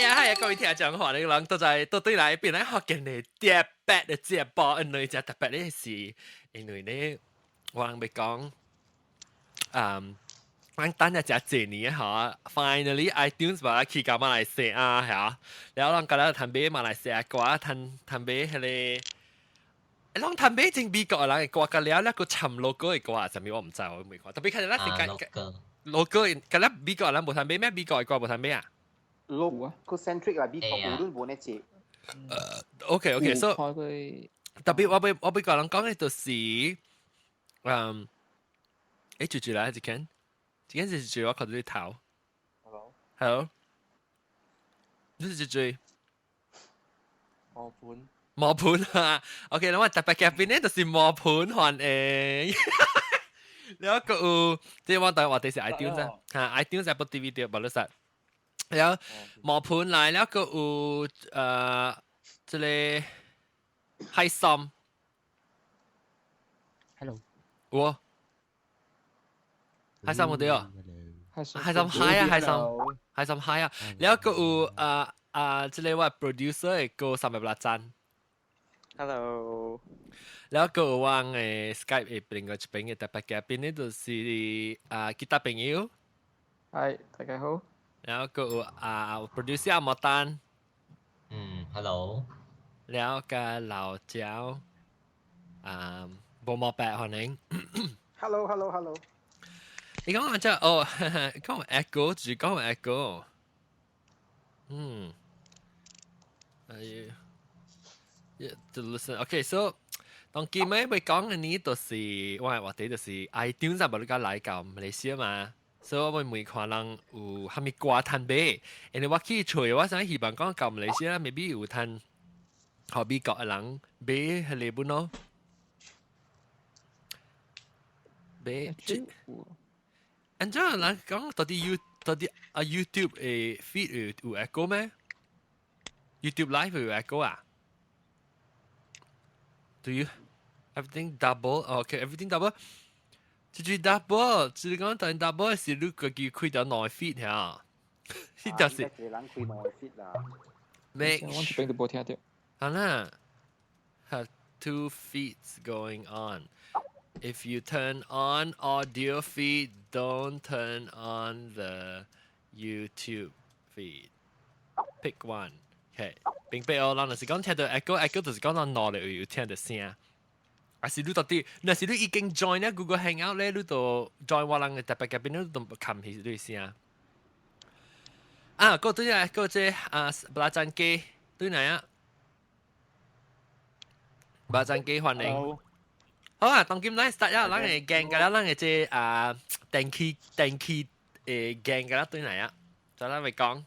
係啊係啊，各位聽眾話你人都在都對來變來學見你特別的節目，因為只特別的是，因為呢，我人欲講，我等一隻這年嚇，finally iTunes 把它去到馬來西亞嚇，然後人覺得趁買馬來西亞歌，趁趁買彼個。攏趁買正美國的人的歌，佮了咧閣摻 local 的歌，啥物我毋知，我未看。特別看咱是間 local，佮了美國人無趁買咩？美國的歌無趁買啊？ local centric 啦，美國無論無呢隻。 OK，so 特別我欲共人講的就是，住住來一間，一間是住我看到你頭。 Hello。 Hello。你是住？毛盤。毛盤啊，OK，我特別嘉賓呢就是毛盤歡迎。了閣有，這我台話題是 iTunes 啊，嚇 iTunes Apple TV 對，無你實。了毛盤來了閣有這個海參。 Hello。有。海參有對哦。海參海啊，海參，海參海啊。了閣有這個我 producer 的歌三百八讚。 Hello。了閣有我的 Skype 的另外一邊的特別嘉賓呢，就是吉他朋友。係，大家好。然後閣有producer 阿莫丹。Hello。了個老焦，無毛白歡迎。 Hello，Hello，Hello。你講這哦，講 echo，只講 echo。哎呀，yeah, to listen. Okay, so 當今日欲講的呢，就是我的話題就是 iTunes 無你甲來到馬來西亞嘛，所以我會問看人有啥物歌通買，因為我去揣，我想希望講到馬來西亞，maybe 有通予美國的人買彼個本咯。買這，按怎人講到底 You 到底啊 YouTube 的 feed 有 echo 咩？YouTube Live 有 echo 啊？Do you everything double? Okay, everything double. 這句 double，就是講等 double 是你家己開條內 feed 嚇，呢就是。人開內 feed 啦。咩？我這邊都無聽到。好啦，have two feeds going on. If you turn on audio feed, don't turn on the YouTube feed. Pick one. Okay，明白哦。咱就是講聽到 echo，echo 就是講咱腦裡有聽到聲。還是你到底，若是你已經 join 咧 Google Hangout 咧，你就 join 我人的特別嘉賓，你都冚起你聲。啊，個對啊，個這啊，布拉贊機對哪啊？布拉贊機歡迎。好啊，當今咱 start 啊，咱會講個啦，咱的這啊電器講個啦對哪啊？就咱會講。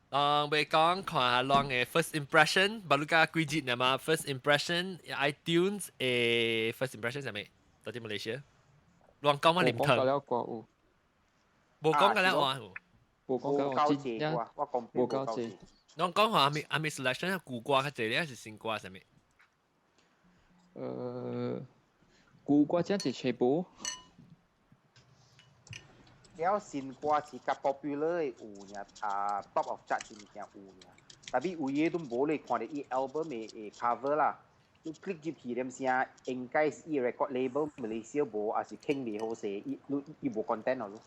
欲講看下人的 first impression，無你甲幾日呢嘛？first impression iTunes 的 first impression 啥物？到底馬來西亞？亂講我啉湯。無講了歌有。無講個了話有。無講個我真我講無夠濟。攏講話阿咪 selection 舊歌較濟咧，還是新歌啥物？舊歌真係全部。了新歌是較 popular 的有爾，啊 top of chart 是物件有爾，但係有嘢都無你看到伊 album 的 cover 啦，你 click 入去點聲，應該是伊 record label 馬來西亞無，還是傾袂好勢，伊伊伊無 content 咯。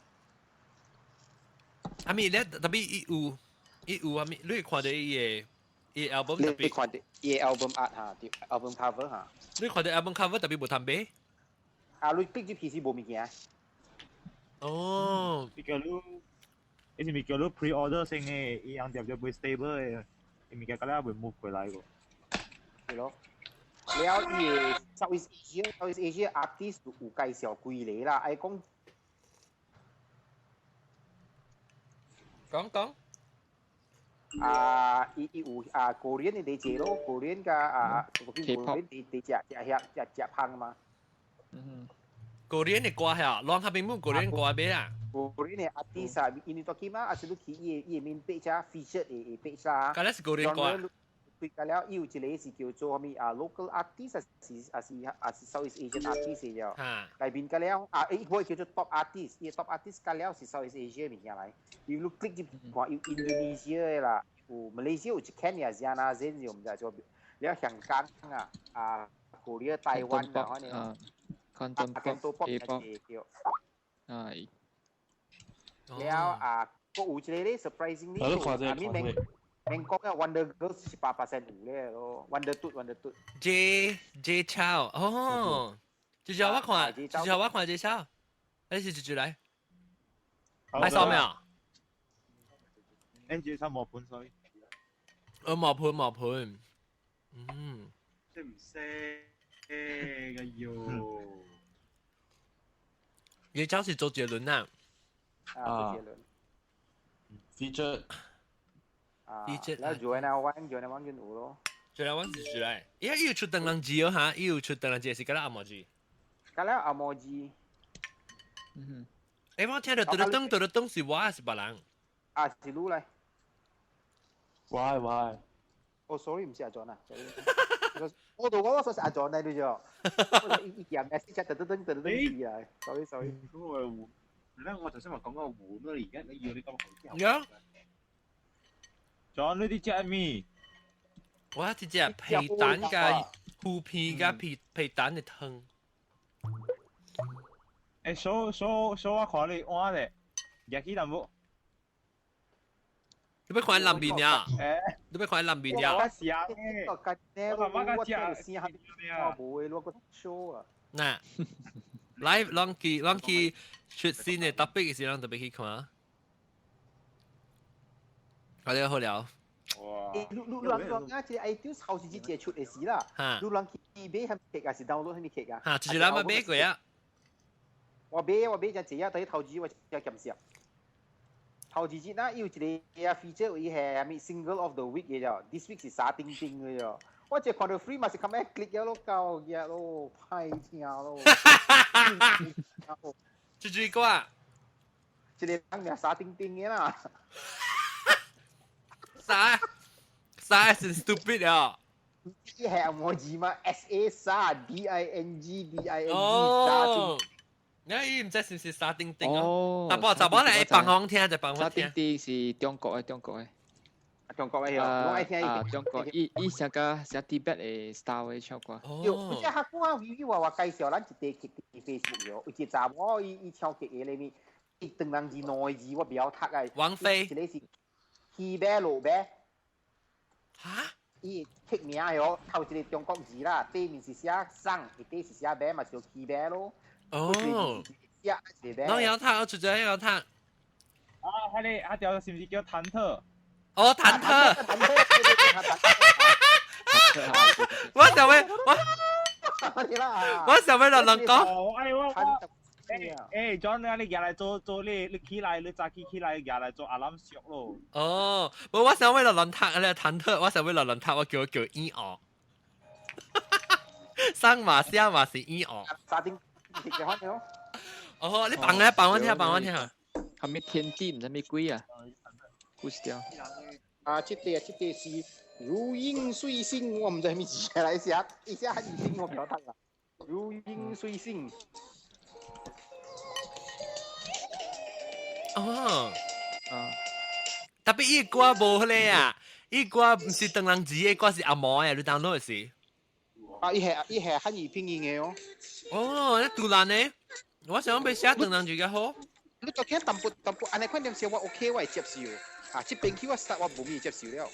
阿咪咧，特別伊有阿咪，你會看到伊的伊 album 特別你看到伊 album art 哈，album cover 哈。你看到 album cover 特別無通買？啊，你 click 入去是無物件。哦，物件你，伊是物件你 pre-order 先的，伊樣條就袂 stable 的，伊物件到了袂 move 過來個。係咯。了伊的 Southeast Asia Southeast Asia artist 有介紹幾個啦，愛講。講講。啊，伊伊有啊，Korean 的第一咯，Korean 加啊，Korean 第第隻隻遐隻隻芳嘛。Korean 的歌嚇，攏較邊冇 Korean 歌買啊？ Korean 的 artist 啊，因為到起碼啊是你去伊伊面 page 啊，feature 的 page 啦。敢若是 Korean 歌。佢個了，伊有一個是叫做啥物啊，local artist 啊是 Southeast Asian artist 了。內面個了啊，伊個叫做 top artist，伊 top artist 個了是 Southeast Asia 物件來。你 click 入看有 Indonesia 的啦，有馬來西亞有一間也是啊，先就唔知做，了香港啊，啊，Korea、台灣啊，可能啊，Canton Pop、 K-pop 對。啊，了啊，個有一個咧，surprisingly，我都看這啊，咪美美國嘅 Wonder Girls 18% 有咧咯，Wonder Tut Wonder Tut。 J J Chow 哦，就叫我看，就叫我看 J Chow，你是就來，愛掃沒有？誒，J Chow 冇盤所以。我冇盤冇盤，嗯。識唔識嘅喲？ J Chow 是周杰倫啊？啊，周杰倫。 Feature。啊， Feature。แล้ว Joanna Wang，Joanna Wang 就有咯。 Joanna Wang 是誰來？伊有出燈人字哦哈，伊有出燈人字是敢若紅毛字。敢若紅毛字。嗯誒，我聽到嘟嘟噔嘟嘟噔是我還是別人？啊，是你來。喂喂。哦，sorry，唔是阿 John 啊，sorry。我度講我說是阿 John 嚟對咗。我一一 message 噔噔噔噔噔字啊，sorry sorry。嗰個碗，咧我頭先話講個碗咯，而家你要你咁好。有。仲有呢啲隻咩？我是隻皮蛋加腐皮加皮皮蛋的湯。誒，數數數我看你碗咧，入去淡薄。你要看南面呀？誒，你要看南面呀？我是啊，我我媽個食，我無會攞個 show 啊。嗱，來，咱去咱去出新的 topic 時，咱特別去看。好了好了。哇！欸，你你人講啊，這個 iTunes 後是直接出的時啦。你人去買係劇啊，是 download 係咪劇啊？嚇，就是咱捌買過啊。我買我買只濟啊，但係頭子我只鹹濕。頭一節啦，有一個 feature 伊係咪 single of the week 嘅啫，this week 是沙丁丁嘅啫。我只看到 free 嘛是咁樣 click 咗咯，夠嘅咯，歹聽咯。這句歌，一個人名沙丁丁嘅啦。啥？啥是 stupid 啊？伊係紅字嘛，S A 沙 D I N G D I N G 哦。你伊毋知是毋是沙丁丁哦？查某查某來放風聽就放風聽。沙丁丁是中國的，中國的。中國的哦，我愛聽伊。啊，中國伊伊寫個寫 Tibet 的 style 的唱歌。哦。有，這客觀啊，伊話我介紹咱一個劇佇 Facebook 哦，有一個查某伊伊唱劇的裡面，伊當人字兩個字我袂曉讀啊。王菲。一個是起碼落碼。哈？伊劇名哦，頭一個中國字啦，底面是寫送，下底是寫碼，嘛是起碼咯。哦。寫一個碼。攏曉讀，我直接曉讀。啊，彼個啊條是毋是叫忐忑？哦，忐忑。我想問我，我想問老人講。哎我誒，John 你入來做做你你起來你早起起來入來做阿攬熟咯。哦，無我想為了人讀咧忐忑，我想為了人讀，我叫叫耳哦。生嘛寫嘛是耳哦。沙丁哦，你放咧，放我聽，放我聽。係咪天地毋知咩鬼啊？故事條。啊，這個這個是如影隨形，我毋知咩字來寫，一寫漢語拼我袂曉讀啦。如影隨形。哦，啊，特別伊歌無彼個啊，伊歌毋是唐人字，伊歌是紅毛的，你 download 時。啊，伊係伊係漢語拼音的哦。哦，那杜蘭呢？我想欲寫唐人字較好。你昨天淡薄淡薄，按呢款點寫我 OK，我會接受。啊，這邊去我實我無咪接受了。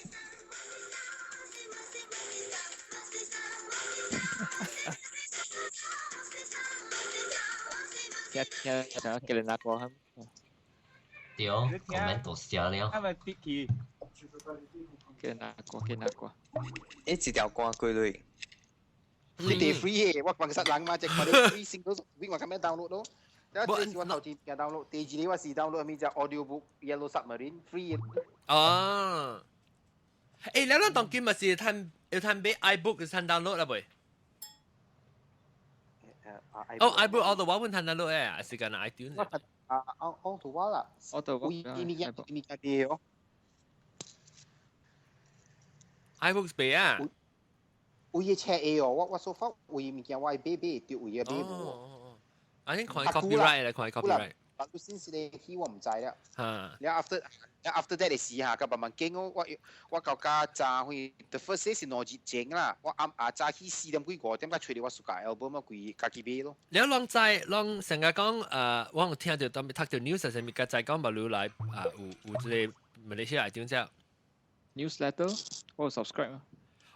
聽聽聽，叫人阿哥喊。對，comment 都寫了。係咪跌去？叫人阿哥，叫人阿哥。誒，一條歌幾鐳？你哋 free 嘅，我辦實人嘛，只看你 free single 我咁樣 download 咯。這是我頭一件 download，第二個我是 download 咪只 audio book Yellow Submarine free。哦。誒，你咱當今咪是趁要趁買 iBook 趁 download 啦未？哦，iBook 我都我本趁 download 誒，是干那 iTunes。啊，我我圖我啦，我圖我。有物件物件啲哦。 iBook 買啊？有伊車的哦，我我所發有伊物件我愛買買，對有伊買無。啊，你看 copyright 來看 copyright。巴魯先是你去我唔知啦。嚇。了 after that 的時下，甲慢慢經我到家早去，the first day 是2日前啦，我暗啊早起4點幾5點才揣著我自家 album 我規家己買咯。了攏知，攏成日講我有聽著當讀著 news 上面，佮知講馬來啊有這個馬來西亞 iTunes 只 newsletter，我有 subscribe 啊。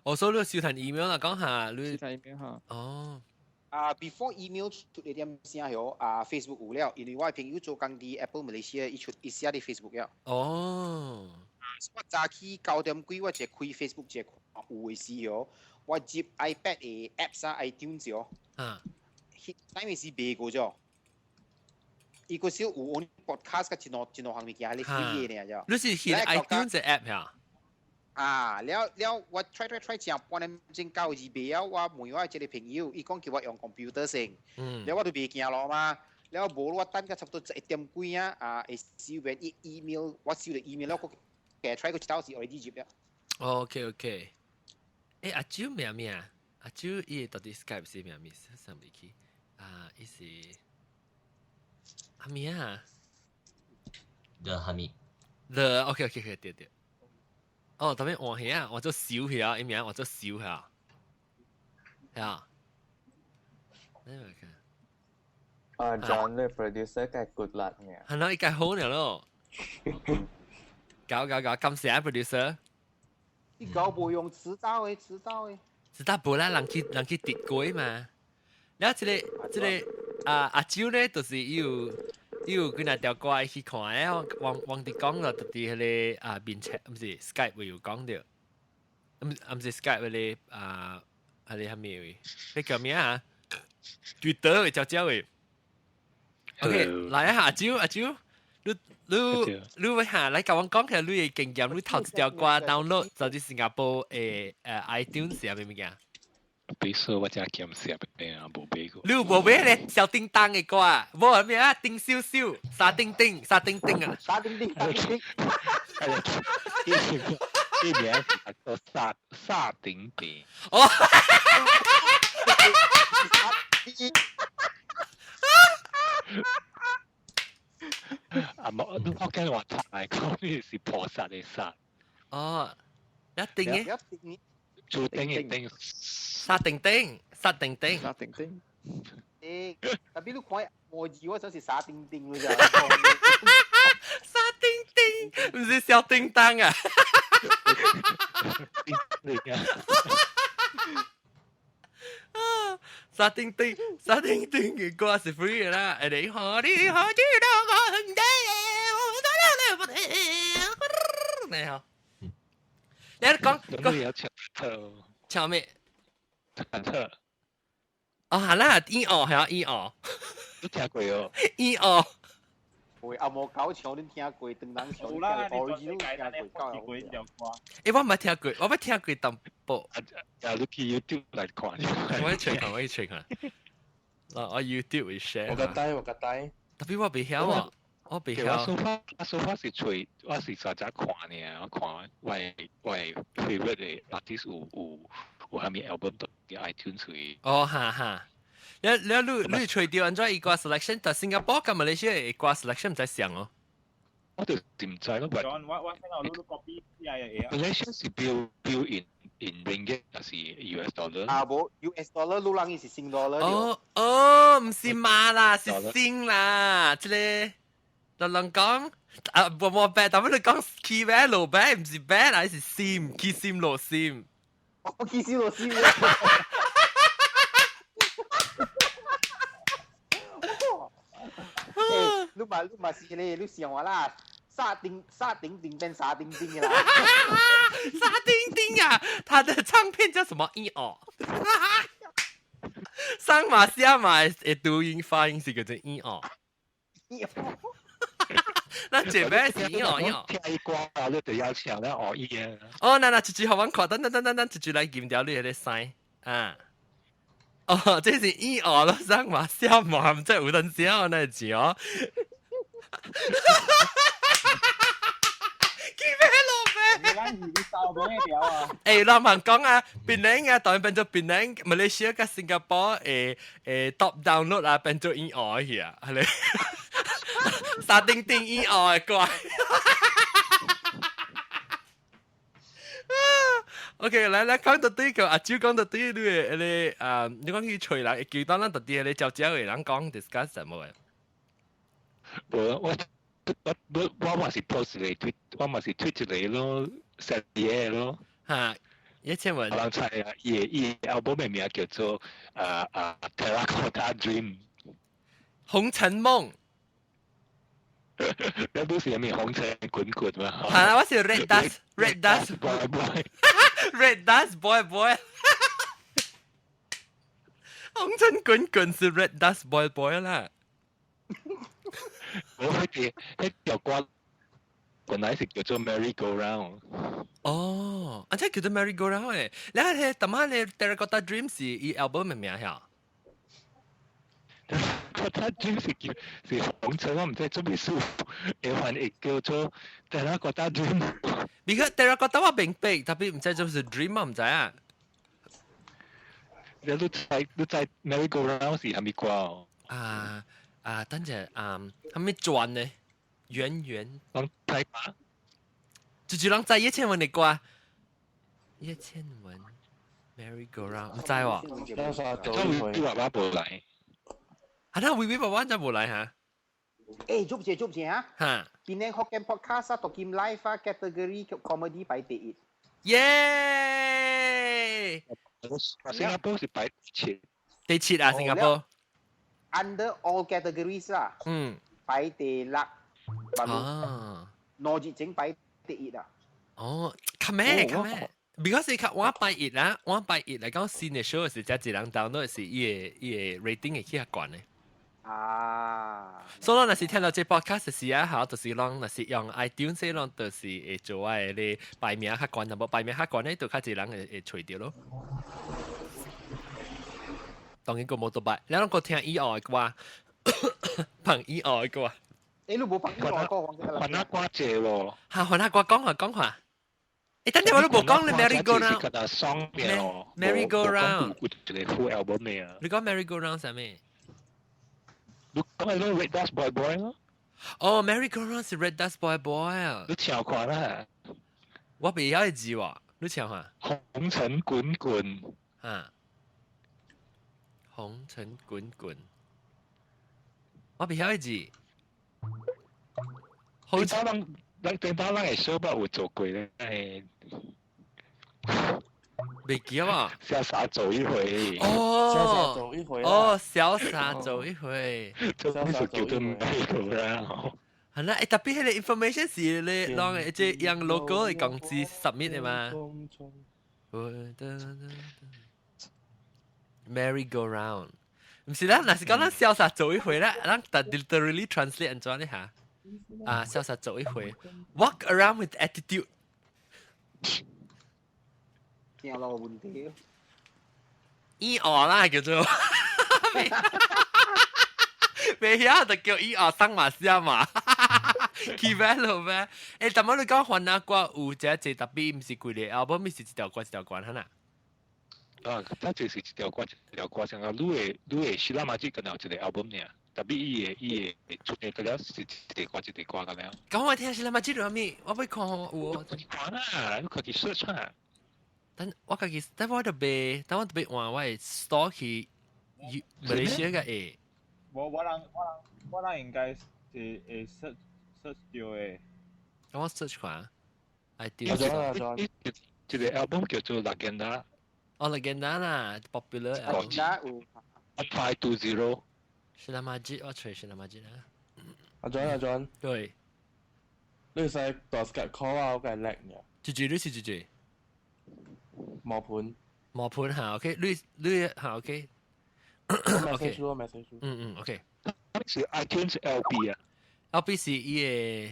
哦，所以你收聽 email 啦，講下你收聽 email 嚇。哦。啊，before email 出嚟點聲曉啊，Facebook 有了，因為我的朋友做工佇 Apple Malaysia，伊出伊寫佇 Facebook 了。哦。我早起9點幾，我一開 Facebook 一看有的時候，我接 iPad 的 apps 啊，iTunes 哦。彼陣時賣過咗。伊個時有 only podcast 佮一兩一兩項物件，係 free 的爾啫。你是去 iTunes 的 app 呀？啊，了了，我 try try try 成半點鐘9字袂曉，我問我一個朋友，伊講叫我用 computer 先，了我就袂行路嘛，了無我等到差不多1點幾啊，啊會收完伊 email，我收到 email 了，我加 try 過一道是 already 入了。 OK OK。欸，阿周名咩啊？阿周伊到底 Skype 是名咩？上未去啊？伊是阿咩啊？The 哈咪？The OK OK OK 對對。哦，特別換遐，換做燒遐，伊名換做燒遐，係啊。你來看。啊，John 你 producer 計 good 啦呢？係咯，伊計好呢咯。搞搞搞，感謝 producer。你搞無用遲早的，遲早的。遲早無啦，人去跌過嘛。了，這個啊阿周咧，就是伊有幾若條歌去看咧，王王佇講了，就佇彼個啊面前，毋是 Skype 會有講著，毋是 Skype 彼個啊，彼個啥物位？彼叫咩啊？Twitter 會照照的。OK，來啊，阿周阿周，你你要下來共阮講下你的經驗，你頭一條歌 download 就佇新加坡的iTunes 是啥物件？比如我真鹹澀的啊，無買過。你有無買咧小叮當的歌？無咩啊？丁秀秀、沙丁丁、沙丁丁啊！沙丁丁、沙丁丁。呢名是叫沙沙丁丁。哦。啊無，你福建話讀來講，呢是菩薩的薩。哦，一定嘅。做丁嘅丁。沙丁丁，沙丁丁。沙丁丁。欸，特別你看我字，我想是沙丁丁咯咋。沙丁丁，毋是小叮當啊！你啊！沙丁丁，沙丁丁嘅歌是 free 嘅啦，你好，你好，你好，你好，你講講有唱唱咩？忐忑。哦，係啦，伊哦，係啊，伊哦，你聽過哦？伊哦。會阿毛狗唱你聽過，當人唱你聽過，你聽過，聽過條歌。欸，我毋捌聽過，我捌聽過淡薄。啊，你去 YouTube 來看。我去看，我去看。嗱，我 YouTube 會 share。我個低，我個低。特別我袂曉啊，我袂曉。我 so far，我 so far 是揣，我是實在看呢，我看我 favorite 的 artist 有啥物 album 都佇 iTunes 去。哦，哈哈。你揣著按怎伊歌 selection，但新加坡佮馬來西亞的歌 selection 毋知像哦。我就是毋知咯。我聽到你 copy 係馬來西亞是 bill in ringgit 還是 US dollar？啊無 US dollar，魯人伊是新 dollar。哦哦，毋是馬啦，是新啦，這個人講啊，無無白，但係你講起白落白，毋是白啦，是閃，起閃落閃。哦，起閃落閃。欸，你嘛是咧，你想我啦，沙丁沙丁丁變沙丁丁啦。沙丁丁啊，他的唱片叫什麼？伊哦，上馬下馬的讀音發音是叫做伊哦。那這邊是伊哦伊哦。聽伊歌啊，你就要唱咧學伊嘅。哦，那一句予阮看，等等等等等，一句來撳掉你彼個聲啊。哦，這是伊哦咯，上馬下馬，毋知有當時哦，那字哦。記咩落咩？欸，老問講啊，檳城啊，當然變做檳城，馬來西亞佮新加坡誒 top download 啊，變做伊哦去啊，係咧。沙丁丁以外的歌。OK，來來講到對個阿朱講到對你的那個啊，你講去揣人，會記得咱特啲咧招招的人講 discuss 什麼的？無，我嘛是 post 一個推，我嘛是推一個咯，寫嘢咯。哈，葉倩文。人猜啊，伊的 album 的名叫做Terracotta Dream。紅塵夢。你不是係咪紅塵滾滾嘛？係啦，我是 Red Dust，Red Dust Boy Boy。 Red Dust Boy Boy。紅塵滾滾是 Red Dust Boy Boy 啦。我彼條歌本來是叫做 Merry Go Round。哦，啊，這叫做 Merry Go Round 誒。你係淡仔你 Terracotta Dream 是伊 album 的名嚇？ Terracotta Dream 是叫是紅塵，我毋知做咩事，會還會叫做 Terracotta Dream。 Because Terracotta 我明白，tapi 毋知做是 Dream 我毋知啊。你知 Merry Go Round 是啥物歌哦？啊啊，等陣啊，啥物轉呢？圓圓。人知嗎？就是人知葉倩文的歌。葉倩文 Merry Go Round，毋知喎。瀟灑走一回。你爸爸無來。啊，那微微爸爸真無來哈？誒，做者做者哈？哈。檳城福建 podcast 啊，讀金 live 啊，category comedy 排第一。耶！新加坡是排七。第七啊，新加坡。 Under all categories 啦。排第六。啊。兩日前排第一啊。哦，較咩較咩？Because 較我拜一啦，我拜一來講新的 show 是才一人 download 是伊的 rating 會起較懸的。啊！所以若是聽到這 podcast 時啊，嚇，就是講若是用 iTunes 攏就是會做我的咧排名較懸，若無排名較懸咧，就較濟人會揣著咯。當然個摩托拜，你攏閣聽以外的歌，放以外的歌。欸，你無放以外歌，番仔歌濟喎。嚇，番仔歌講下講下。欸，等陣我都無講你 Merry Go Round。Merry Go Round。有一個 full album 的啊。你講 Merry Go Round 啥物？你講係咯 Red Dust Boy Boy 咯。哦，Merry Go Round 是 Red Dust Boy Boy 啊。你唱看啦。我袂曉的字喎，你唱下。紅塵滾滾。啊。紅塵滾滾。我袂曉的字。好彩人，咱頂擺咱會小捌有做過咧。袂記啊？瀟灑走一回。哦，瀟灑走一回。哦，瀟灑走一回。這是叫做 Merry Go Round。係啦，欸，tapi 彼個 information 是你攏會這用 logo 的公司 submit 的嘛？Merry Go Round，毋是啦，若是講咱瀟灑走一回啦，咱但 literally translate 按怎咧嚇？啊，瀟灑走一回，walk around with attitude。聽落問題。意外啦，叫做。未曉就叫意外生嘛死嘛。起碼咯咩？欸，但我你講番仔歌有這濟 tapi 毋是規個 album，是一條歌一條歌，哈呐？啊，它就是一條歌一條歌，像啊，你的 Sheila Majid 敢若有一個 album 爾，tapi 伊的出的個了是一條歌一條歌個了。講我聽 Sheila Majid 有啥物？我欲看有。你看啦，你家己 search 啊。等我家己，等我就欲，等我就欲換我的 store 去馬來西亞個會。我人應該是會 search 到的。等我 search 看。I 阿張阿張，這個 album 叫做 Legenda。哦，Legenda 啦，popular album。有。 520。 Sheila Majid，我揣 Sheila Majid 啦。阿張阿張。對。你使大 Skype call 啊，我梗係叻呢。住住你是住住。毛盤。毛盤嚇，OK，你嚇 OK。 message 咯，message。嗯嗯，OK。是 iTunes LP 啊。 LP 是伊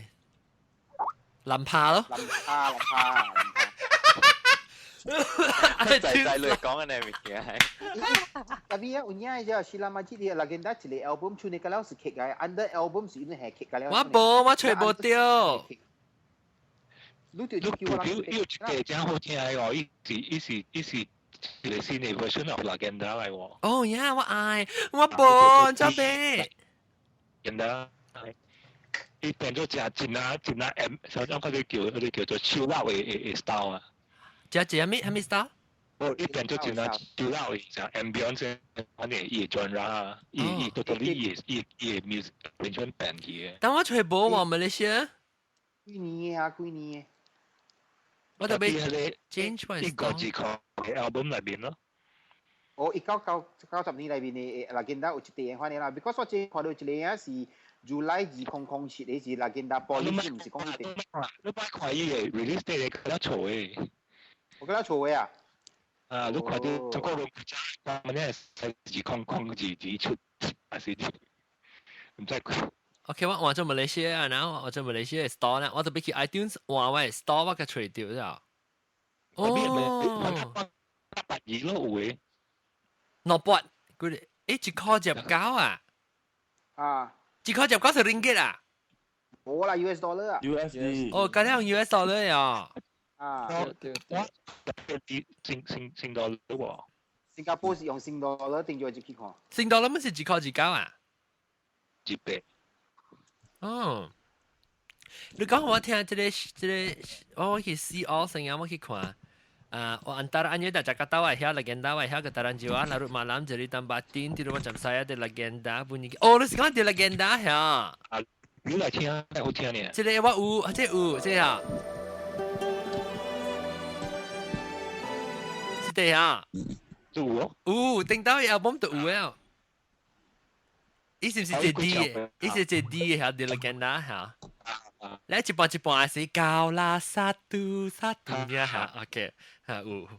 個藍帕咯。藍帕藍帕藍帕。仔仔女講嘅呢物件係。 Tapi 啊，有影啫，Sheila Majid 的 Legenda 一個 album 出嚟個了是劇嘅，under album 是因為係劇個了。我無，我揣無著。你就你表伊有一個真好聽的哦，伊是一個新的 version of Legenda 來喎。哦呀，我愛，我無，真白。 Legenda。伊變做真真啊真啊 M，所以講佢哋叫做超老的 style 啊。只只咩咩 style？哦，伊變做真啊超老的，像 ambience 反正伊的 genre 啊，伊 totally 伊的 music 完全變去的。但我揣無喎，馬來西亞。幾年啊？幾年？我特別 change my 一個字個 album 內面咯。哦，1990年內面的 Lagenda 有一塊反正啦，because 我這看到一個啊是 July 2007的是 Lagenda Police，唔是講伊個。你擺看伊個 release date 較錯的。我覺得錯的啊。啊，你看到中國人講咩？2002出，還是唔知。 OK，我換做馬來西亞，然後我做馬來西亞 store 呢，我特別去 iTunes 換我 store 我個揣到咗。哦，820咯有的。 200，佢哋，誒1塊19啊？啊，1塊19是 ringgit 啊？冇啦，US dollar 啊。 USD。哦，咁樣 US dollar 呀？啊。對對。我新 dollar 喎。新加坡是用新 dollar 定咗入去看。新 dollar 乜是1塊19啊？100。哦，你講我聽這個，我去 see all 成日我去看。啊，uh, antara anya dah cakap tahu ya Lagenda wah ya Getaran Jiwa, Larut Malam, Jeritan Batin, Tidur Macam Saya de Lagenda bunyi. Oh, 你是講的 Lagenda 呀？啊，你來聽，好聽呢。這個我有，這個有，這個啊。這個啊。有哦。有，頂到 album 就有了。伊是毋是一個 D 的？伊是一個 D 的嚇，的 Lagenda 嚇。來一半一半是高啦沙嘟沙嘟呀嚇，OK 嚇有。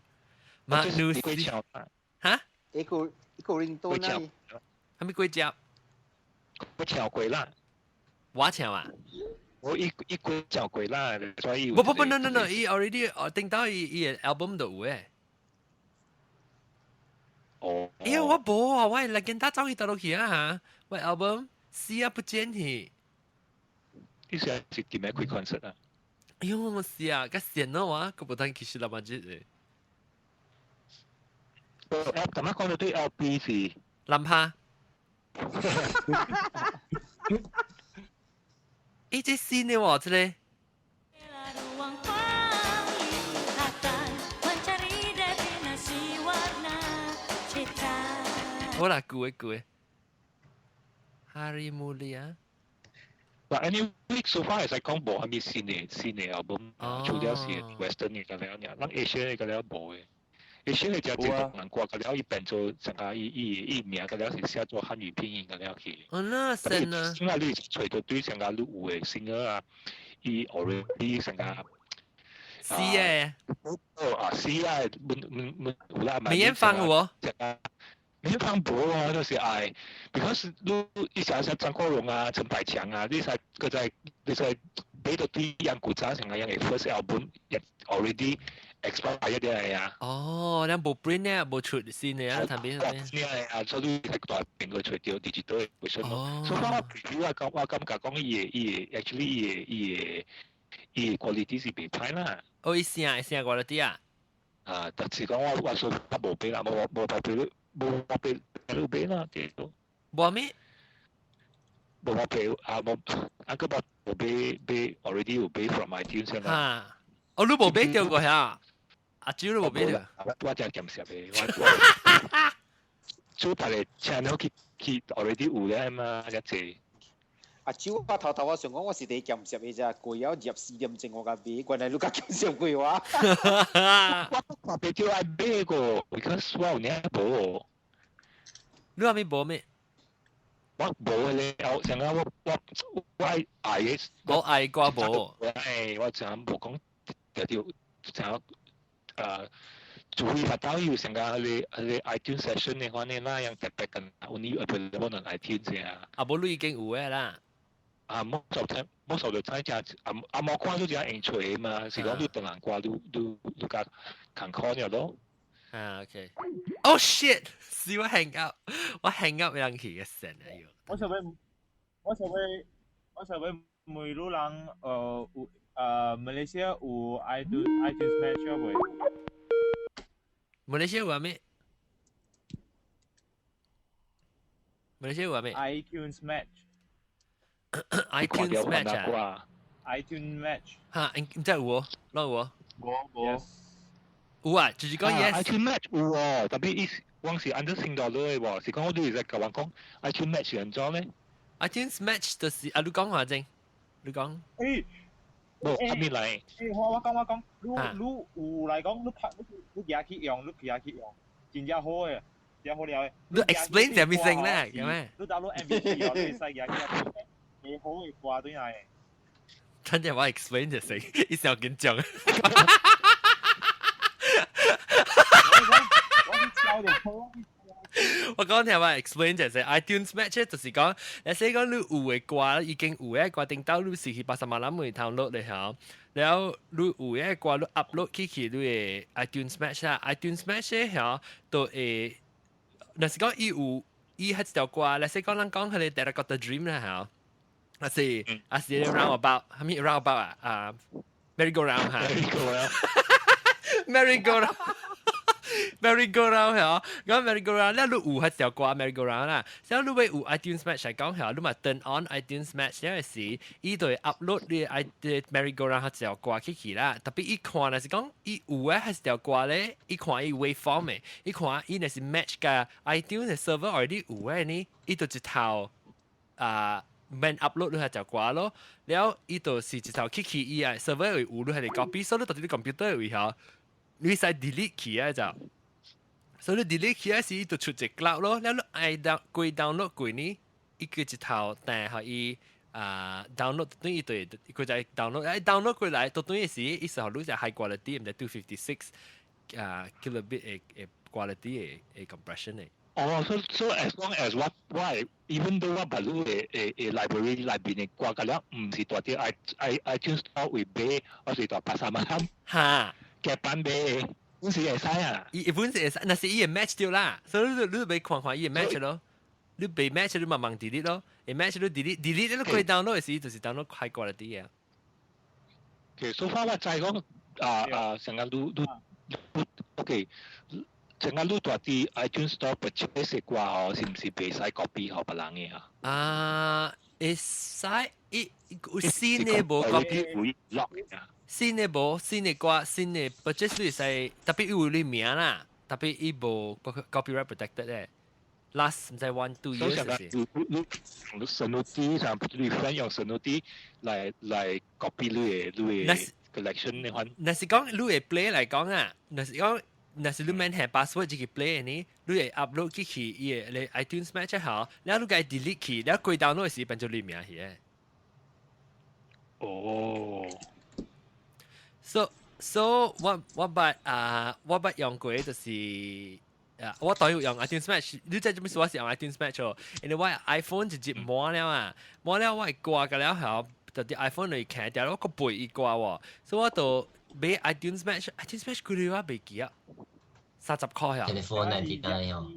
馬努斯嚇？一個一個 ringtone 啊？係咪幾隻？我唱過啦。我唱啊？我一個唱過啦，所以。不不不，no no no，伊 already 頂到伊伊 album 都有誒。哦。哎呀，我無啊，我 Lagenda 走去佗落去啊嚇，我 album 死啊不見去。你是是點樣開 concert 啊？哎呦，我是啊，個線咯哇，個不單其實啦嘛，這。咁啱講到對 LP 是南哈。欸，這新的喎，這個。好啦，舊的舊的。Hari Mulia。 But anyway, so far 會使講無啥物新的 album，除了是 Western 的個了爾，咱 Asia 的個了無的。Asia 的只這個人歌個了，伊變做成個伊名個了是寫做漢語拼音個了去。哦，那新啊！新啊，你揣到對成個你有的 singer 啊，伊 already 成個。是的。哦啊，是啊，滿滿滿有啦。梅艷芳有無？梅艷芳無啊，就是愛，because 你以前像張國榮啊、陳百強啊，你使閣在你使買到對樣古早成個樣的 first album 也 already expire 咗啊。哦，咱無 print 呢，無出新的啊，談邊咩？啊，所以你大邊個揣著 digital 的 version 咯。所以我 preview 我感覺講伊的 actually 伊的 quality 是袂歹啦。哦，伊聲 quality 啊？啊，但是講我說我無買啦，無無買無買你買啦，對。無咩？無我買啊，無啊個無買 already 有買 from iTunes 啦。啊，哦，你無買著過嚇？阿蕉你無買著？我真鹹濕的，我做別個 channel 去 already 有咧嘛，遮濟。阿蕉，我頭頭我想講我是第鹹濕的咋，過了入4點鐘我甲買，原來你較鹹濕過我。我看袂著愛買個，because 我有領無。你話咩無咩？我無咧，上個我愛愛的，我愛歌無。哎，我真無講，就就像除非發到有成個彼個 iTunes session 的話呢，那樣特別跟 only available on iTunes 啊。啊，無你已經有的啦。啊，冇受聽，冇受到聽只啊啊冇看到只用揣嘛，是講你當人歌，你較艱苦了咯。啊，OK。Oh shit！是我 hang up，我 hang up 人去嘅神啊要。我想欲問你人，有馬來西亞有 iTunes Match 未？馬來西亞有咩？馬來西亞有咩？iTunes Match。iTunes Match 啊？iTunes Match 嚇，唔知有無？攏有無？無無。有啊，就是講 yes。 iTunes Match 有喎，特別伊往是按照新到落喎，是講我對是甲我講 iTunes Match 是按怎咧？iTunes Match 就是啊，你講話正，你講。誒，無，阿邊來？誒，我講我講，你你有來講，你拍你你舉去用，你舉去用，真正好嘅，真好了嘅。你 explain 啥物先咧？咁咩？你 download MP3 哦，你會使舉去幾好嘅歌對來。等陣我 explain 就成，一時緊張。我講聽話 explain 就係 iTunes Match 就是講，你說講你有嘅歌已經有嘅歌頂到你是去 pasar malam 會 download 咧嚇，然後你有嘅歌你 upload 去去你嘅 iTunes Match 啦，iTunes Match 咧嚇都會，若是講伊有伊彼一條歌，你說講咱講彼个 Terracotta Dream 啦嚇，還是還是 Roundabout，啥物 Roundabout 啊？啊，Merry Go Round 嚇，Merry Go Round。Merry Go Round 嚇，咁 Merry Go Round 咧，你有彼條歌 Merry Go Round 啦，所以你欲有 iTunes Match 嚟講嚇，你嘛 turn on iTunes Match 了時，伊就會 upload 你 i Merry Go Round 彼條歌去去啦。特別伊看若是講伊有嘅彼條歌咧，伊看伊 waveform 嘅，伊看伊若是 match 佮 iTunes 嘅 server already 有嘅呢，伊就一頭啊免 upload 你彼條歌咯，了伊就是一頭去去伊嘅 server 會有你彼個 copy，所以你到底你 computer 位嚇，你使 delete 去啊就。所以你 delete 起來時，伊就出一個 cloud 咯。了你愛 down 過 download 過呢，伊個一頭彈予伊啊 download 等於對，佢就 download，哎 download 過來，到等於時，伊時候你就 high quality，毋知 256 啊 kilobit 的的 quality 的的 compression 的。哦，so as long as 我我 even though 我捌你的的的 library 內邊的歌，甲了毋是蹛佇 i i iTunes Store 位買，我是蹛 pasar malam 夾板買的。本是會使啊！伊本是會使，若是伊會 match 著啦，所以你你欲看看伊會 match 咯，你袂 match 你慢慢 delete 咯，會 match 你 delete delete 你過 download 的時就是 download high quality 啊。其實 so far 我知講啊啊，成日你你你 OK，成日你蹛佇 iTunes Store purchase 的歌吼，是毋是袂使 copy 予別人的啊？啊，會使，伊有新的無 copy 會 lock 啊。新的無新的歌，新的 purchase 你會使，特別有你名啦，特別伊無 copyright protected 咧。last 毋知 one two years 是。你你你 Sanuti 上，你 friend 用 Sanuti 來來 copy 你的你的 collection 呢款。若是講你會 play 來講啊，若是講若是你免下 password 就去 play 呢，你會 upload 去去伊的你 iTunes Match 好，然後你共 delete 去，然後過 download 時變做你名去的。哦。 So 我我捌啊，我捌用過就是啊，我當然用 iTunes Match，你知做咩事我是用 iTunes Match 哦，因為我 iPhone 直接滿了啊，滿了我的歌個了後，就佇 iPhone 裏看掉，我閣背伊歌喎，所以我就買 iTunes Match，iTunes Match 幾鐳我袂記啊，30塊啊。 24.99哦。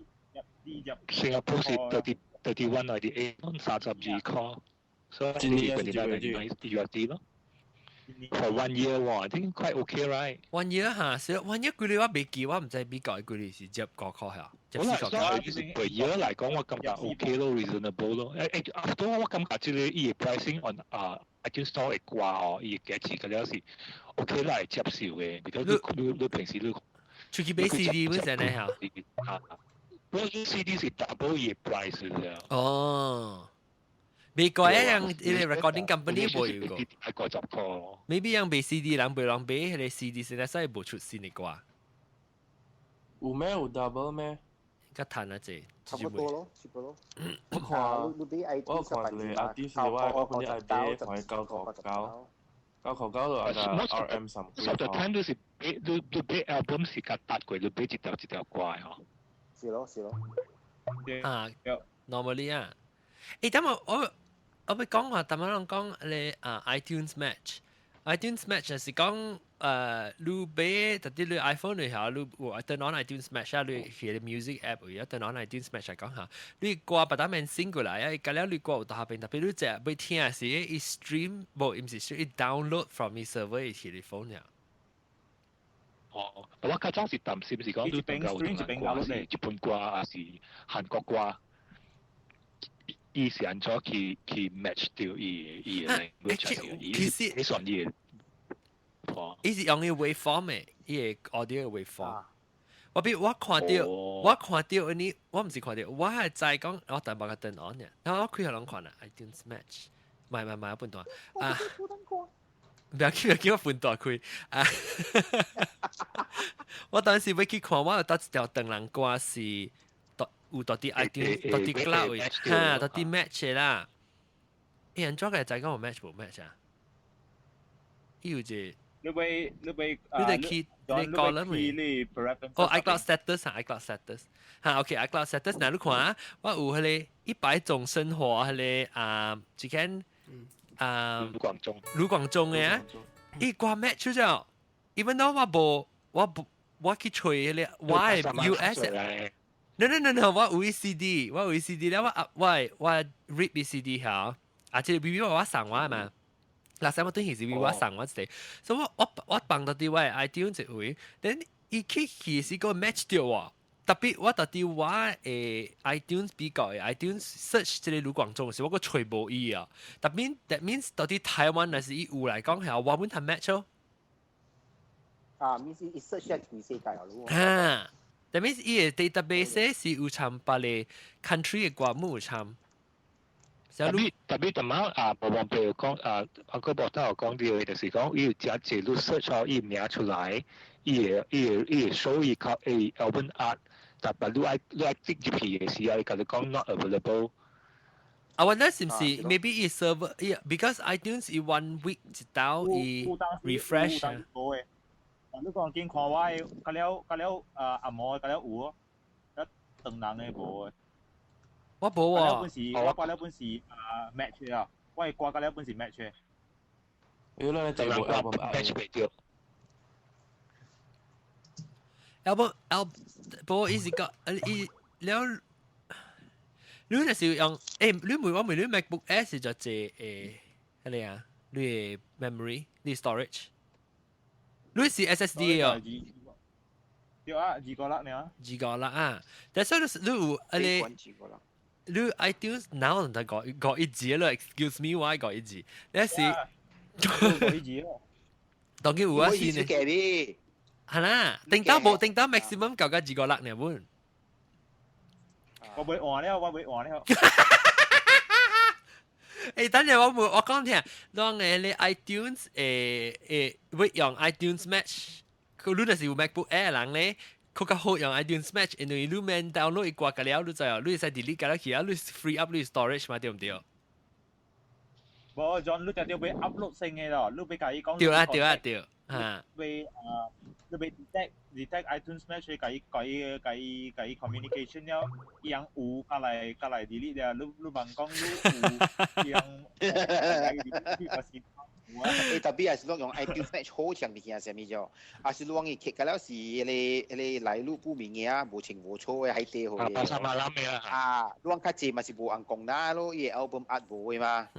新加坡是 31.98，32塊，所以 29.99 USD 咯。For one year 喎，I think quite okay right？ One year 嚇，所以 one year 幾鐳我袂記，我毋知美國幾鐳是接五塊嚇，接四個塊。per year 來講，我感覺 OK 咯，reasonable 咯。誒誒，after 我感覺這個伊的 pricing on 啊 iTunes Store 會掛哦，伊的價錢個了是 OK 啦，會接受嘅。because 你你你平時你出去買 CD 本身咧嚇。啊，不過 CD 是 double 伊的 price 嘅。哦。美國一樣，伊個 recording company 無有個。係50塊。 Maybe 樣賣 CD 人袂人買，彼個 CD 現在所以無出新的歌。有咩有 double 咩？較趁啊濟。差不多咯，差不多。我看我看一個 artist 我我本啲 idea 看伊9塊9，9塊9就啊 RM 三幾塊。實在聽都是買你你買 album 是較搭過，你買一條一條歌吼。是咯，是咯。啊，normally 啊，誒，等我我。我欲講話，淡薄人講你啊 iTunes Match，iTunes Match 就是講你買特別你 iPhone 裏下，你有 turn on iTunes Match 啊，你去 music app 有 turn on iTunes Match 嚟講下，你歌別單面 sync 過來啊，隔了你歌有下邊，特別你只欲聽時，伊 stream 無，毋是 stream，伊 download from 伊 server 去你 phone 呀。哦，我較早是擔心是講你比較有歌是日本歌，還是韓國歌？伊是按怎去 match 到伊嘅 language，其實你算伊嘅。伊是用伊 waveform 嘅，伊個 audio waveform。我比我看到，我看到你，我唔是看到，我係在講，我等把個燈 on 嘅，然後我開下攏看啦，iTunes match，唔係唔係唔係，半段啊，唔要緊，唔要緊，我半段開啊。我當時要去看，我有搭一條長人歌是，有到啲 iTunes，到啲 cloud 哈，到啲 match 啦。欸，按怎個知講有 match 無 match 啊？伊有一個。你會你得去你講啦未？哦，iCloud status 啊，iCloud status 嚇，OK，iCloud status，嗱你看啊，我有彼个一百種生活彼个啊，這間啊，盧廣仲，盧廣仲嘅啊，伊歌 match 出咗，even though 我無我無我去揣彼个我的 US，no no no no，我有 CD，我有 CD 了，我 rip CD 嚇，啊，這個 B B 我送我嘛。嗱，三個短期是我送我一個，所以我放到啲我 iTunes 一位，then 伊去是個 match 掉喎。特別我到底我的 iTunes 比較的 iTunes search 這個盧廣仲時，我閣揣無伊啊。特別 that means 到底台灣若是伊有來講係我本通 match 咯。啊，means 伊 search 一規世界咯。啊，that means 伊的 database 是有參別个 country 的歌冇有參。特別特別淡仔啊，無忘記講啊，阿哥博都有講到，就是講伊有誠濟你 search 伊名出來，伊會 show 伊靠伊 album art，但係你愛 click 入去嘅時候，伊共你講 not available。啊，我那是唔是 maybe 伊 server 伊 because iTunes 伊 one week 一道伊 refresh 啊。你講見看我的，甲了甲了啊阿毛甲了有哦，一長人的無的。我無啊。本是我掛了本是啊 match 啊，我的歌甲了本是 match。有咧就無 album match 袂著。 album album 不過伊是講伊了，你若是用你問我問你 MacBook Air 是就這彼个啊？你的 memory，你 storage，你是 SSD 哦？對啊，二個六呢？二個六啊！但係你有彼个？你 iTunes 哪有人講講一字咯？Excuse me，我講一字，你是講一字咯。當然有啊，先呢。係啦，頂到無頂到 maximum 夠個二個六呢本。我袂換了，我袂換了。等陣我冇我講聽，當你 iTunes 會用 iTunes Match，佢你若是有 MacBook Air 人咧。佢較好用 iTunes Match，因為你免 download 一掛個了，你知哦，你會使 delete 個了去啊，你 free up 你 storage 嘛，對唔對？無，John，你定要俾 upload 先嘅咯，你欲共伊講。對啊，對啊，對，嚇。欲啊，你欲 detect iTunes Match，共伊 communication 了，伊樣有過來 delete 了，你問講你有，伊樣 delete 是。特別係是講用 iTunes Match 好強物件啥物叫，啊是講伊 click 了是彼个來路不明嘅啊，無清無楚嘅喺地好嘅。巴馬拉咩啊？啊，你講較濟嘛是無人講啦咯，伊個 album art 無嘅嘛。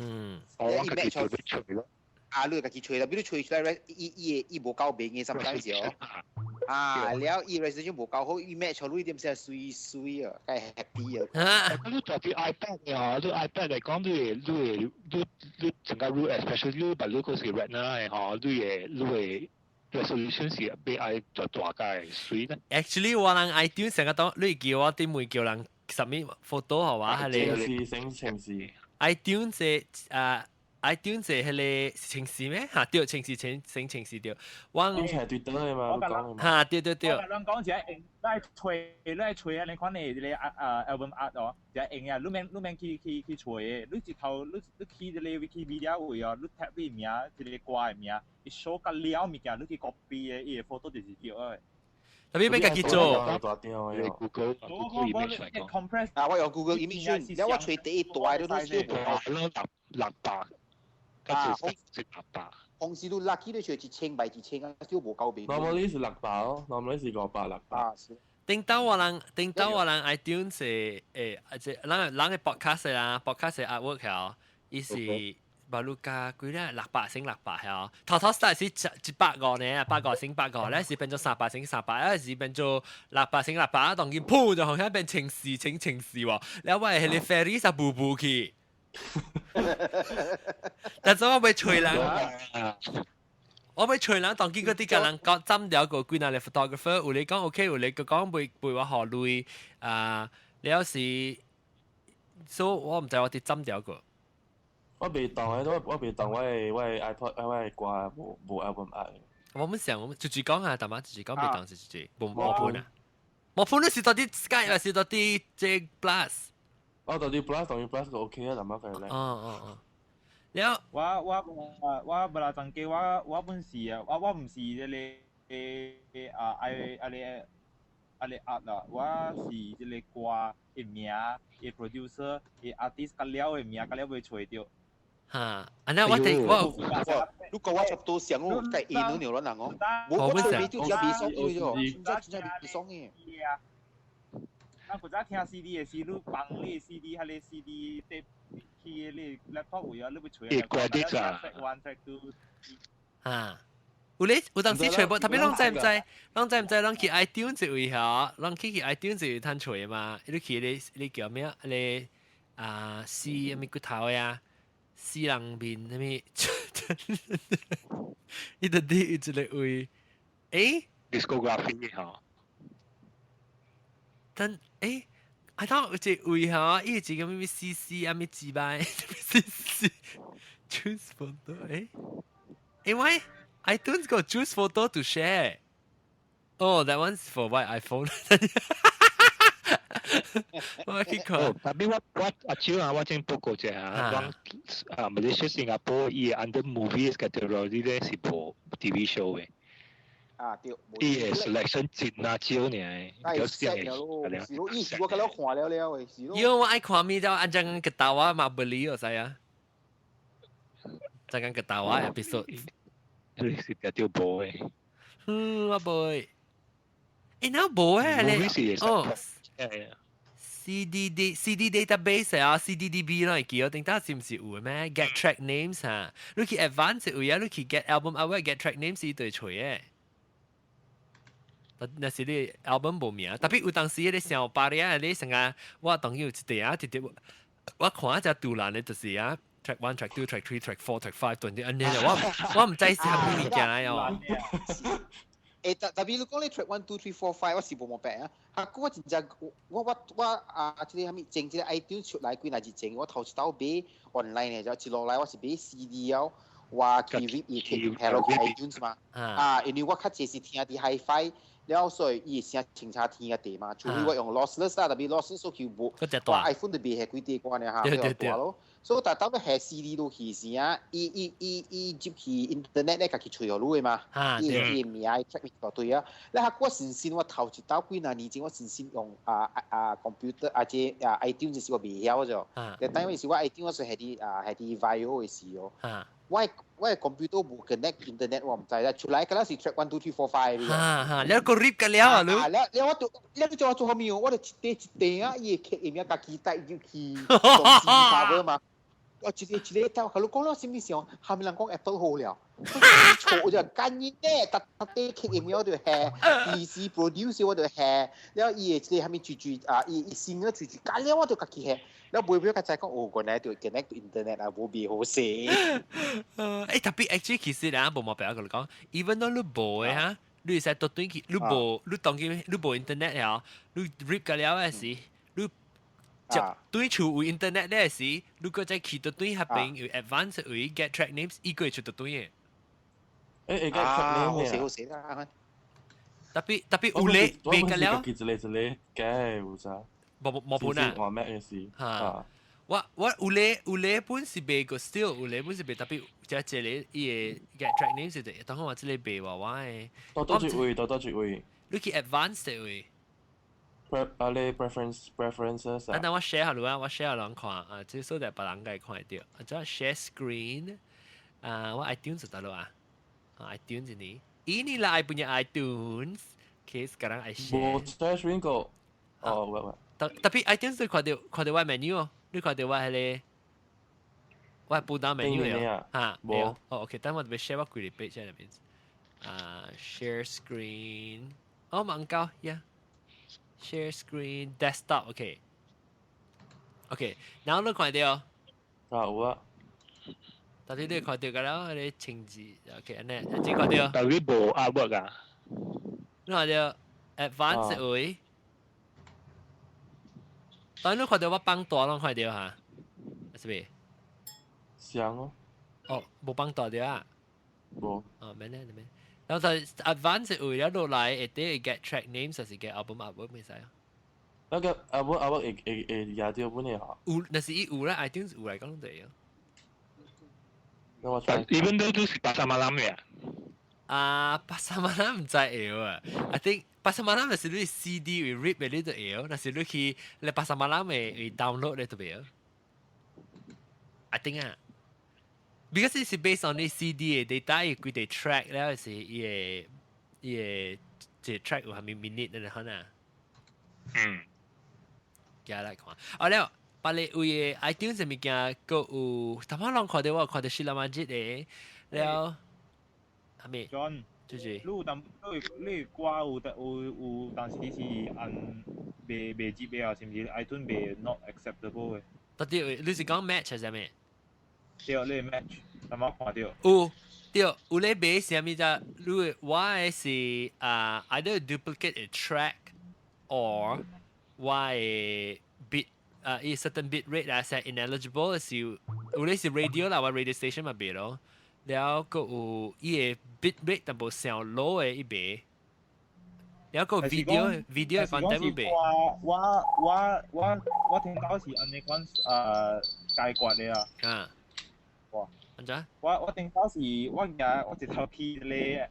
我家己做揣咯。啊，你家己揣啦，比如揣出來，伊無夠明嘅，sometimes 哦。啊，了伊 resolution 無夠好，伊 match 你點先水水啊，該 happy 啊。你特別 iPad 啊，你 iPad 嚟講，你成個你 especially 你把你個是 Retina 嘅嗬，你嘅 resolution 是比愛做大個水咧。 Actually，我人 iTunes 成個當你叫我點會叫人 submit photo 係嘛？係你是成程式。 iTunes 啊。iTunes 係彼個程式咩？嚇對，程式程成程式對。我你係對的嘛？講嚇對對對。我講講一用，你揣啊！你看你個啊 album art 哦，就用啊，你免去揣的，你一頭你去一個 Wikipedia 位哦，你 type 你名，一個歌的名，伊 show 甲了物件，你去 copy 的，伊個 photo 就是對的。特別欲家己做。 Google Google Image 嚟講。 compress 啊，我用 Google Image，了我揣第一大都都小六百。啊，是六百。公司都 lucky 都揣1000by 1000啊，少無夠俾。 Normally 是600哦，normally 是500600。啊，是。頂到我人 iTunes 即人的 podcast 啦，podcast 的 artwork 哦，伊是 baru 加幾咧600乘600係啊，頭頭 start 是150呢，150乘150咧是變做300乘300，一是變做600乘600，當然噗就好像變千四千千四喎，然後我係你 ferry 就步步去，但是我袂揣人，我袂揣人，當見嗰啲個人講針掉個幾若個 photographer，有你講 OK，有你個講袂袂話學類啊，了是，所以我毋知我佇針掉個。我未當嘅，我未當我的 iPod 我的歌無無 album art。我們想，我們直直講啊，大媽直直講，未當是直直，無無盤啊，無盤你是到底 Skype 還是到底這 Plus？我到底 Plus 當然 Plus 就 OK 啊，大媽佢咧。哦哦哦。了，我無啦曾記，我本是啊，我唔是這個啊愛啊個啊個 art 啦，我是這個歌的名，的 producer 的 artist 甲了的名，甲了袂揣著。哈，啊那我哋我，如果我差不多想我計印到牛人哦，我我未就只未爽嘅啫，真真正未爽嘅。咱古早聽 CD 的時，你放你 CD，彼個 CD 去你 laptop 位啊，你欲揣啊。 credit 啊。 Track one, track two。啊，有咧有當時揣無，特別攏知毋知？攏知毋知？攏去 iTunes 位嚇，攏去 iTunes 位通揣嘛？你去你你叫咩？你啊，死啥物骨頭呀？死人面啥物？伊就佇一個位，欸？Discography 吼。但欸，啊，當有一個位吼，伊一個啥物 C C 啊，啥物雞巴，C C choose photo，欸，因為 iTunes 個 choose photo to share。Oh, that one's for my iPhone 我去看。特別我阿超啊，我先報告一下，講啊，馬來西亞、新加坡伊 under movies category 咧是無 TV show 嘅。啊對。伊嘅 selection 真啊少呢，有 set 了咯，是咯，伊是我甲了看了了的，是咯。因為我愛看物就按正個豆啊嘛，不理我知啊。就講個豆啊 episode。你是條條無嘅。嗯，我無。欸，那無誒，你哦。CDD CD database 啊，CDDB 咯，會記哦，頂當是毋是有嘅咩？Get track names 哈，你去 advance 位啊，你去 get album 啊，get track names 伊就會揣嘅。那是你 album 無名，特別有當時你想巴黎啊，你成日我當有一塊啊，直直我看一隻杜蘭的，就是啊，track one、track two、track three、track four、track five，斷啲按呢，我毋知是啥物物件來哦。欸，特別你講你 track one two three four five，我是無毛病啊。啊，我真正我啊，這個啥物前這個 iTunes 出來幾若日前，我頭一道買 online 的，就一落來我是買 CD 哦，我去 rip 伊去下落去 iTunes 嘛。啊，因為我較濟是聽佇 HiFi，了所以伊聲清楚聽個地嘛。除非我用 lossless 啦，特別 lossless 所以無，我 iPhone 就袂下幾塊歌呢哈，比較大咯。所以但當要下 CD 落去時啊，伊伊伊伊入去 internet 咧，家己揣予你的嘛。伊伊名 track 一大堆啊。咧下我先先我頭一道幾若年前我先先用啊啊 computer 啊這啊 iTunes 時我袂曉咗。但等於是我 iTunes 我是係佇啊係佇 VAIO 的時哦。我的 computer 無 connect internet 我毋知啦，出來敢若是 track one two three four five。哈哈，你個 rip 個了啊你？了了我就了你叫我做啥物哦？我就一塊一塊啊，伊會刻名家己帶入去做 CD cover 嘛。我一個一個頭，甲你講了，啥物想？下面人講 Apple 好了，錯就幹你咧，逐逐塊刻音我就下，PC produce 我就下，了伊會這個啥物住住啊，伊伊新個住住，幹了我就家己下，了尾尾較知講哦，原來就 connect to internet 啊，無變好勢。欸，特別 actually 其實咧，無毛病我講，even though 你無的哈，你會使倒轉去，你無你當今你無 internet 了，你 rip 個了的時，你接對厝有 internet 咧時，如果再去到對彼邊有 advance 位 get track names，伊個會出到對的。欸，會 get track name 好勢好勢啦。特別特別有咧，袂個了。一個一個假有啥？無無無本啊。我 Mac 的時。嚇。我有咧有咧本是賣個 still 有咧本是賣特別，這個伊個 get track names 是對，當我這個賣話我的。到倒一位，到倒一位。你去 advance 的位。 啊，你 preferences 啊，等我 share 下你啊，我 share 下人看啊，這所在別人該看會到。啊，這 share screen 啊，我 iTunes 得咯啊，啊 iTunes ini. Inilah I punya iTunes. Okay, sekarang I share. 無 share screen 個，哦，喂喂。 Tapi iTunes 你看到看到我 menu 哦，你看到我彼個。我 pull down menu 了。嚇，無。哦，OK，等我特別 share 我幾個 page 喺入邊。啊，share screen，哦，網高，yeah。Share screen desktop，OK。OK，然後你看到？啊，有啊。到底你看到個了？你情字，OK，按呢，這看到？但係無 artwork 啊。你看到 advanced 位？當你看到我放大攏看到哈？是咪？像哦。哦，無放大到啊？無。哦，免咧，免。然後就 advanced 位了落來，會得 get track names 還是 get album artwork 未使啊？那個 album artwork 會會會壓掉本嘅嚇？有，若是伊有咧，iTunes 有來講攏會啊。但 even though 都是 pasar malam 嘅。啊，pasar malam 毋知會啊。I think pasar malam 若是你 CD 會 rip 嘅你就會，若是你去你 pasar malam 會會 download 你就袂。I think 啊。Because 是 based on 你 CD 嘅 data，伊規個 track 了是伊個伊個這 track 有啥物 minute 那可能。嗯。加來看，哦了，別個位的 iTunes 物件，閣有，頭先攏看到我看到 Sheila Majid 的，了，係咪？John，就是。你有當你你歌有有有當時是按袂袂接的啊，是毋是 iTunes 袂 not acceptable 的？到底你是講 match 還是啥物？對，你 match，頭先看到。有，對，有咧買啥物只？你我的是啊，either duplicate a track or 我的 bit 啊，伊 certain bit rate 啊，是 ineligible 是有咧是 radio 啦，我 radio station 嘛袂咯。了閣有伊個 bit rate 淡薄上 low 的伊袂。了個 video video content 袂。我我我我我聽到是按呢款解決的啊。啊。哇！按怎？我我頂到是我舉我一頭去咧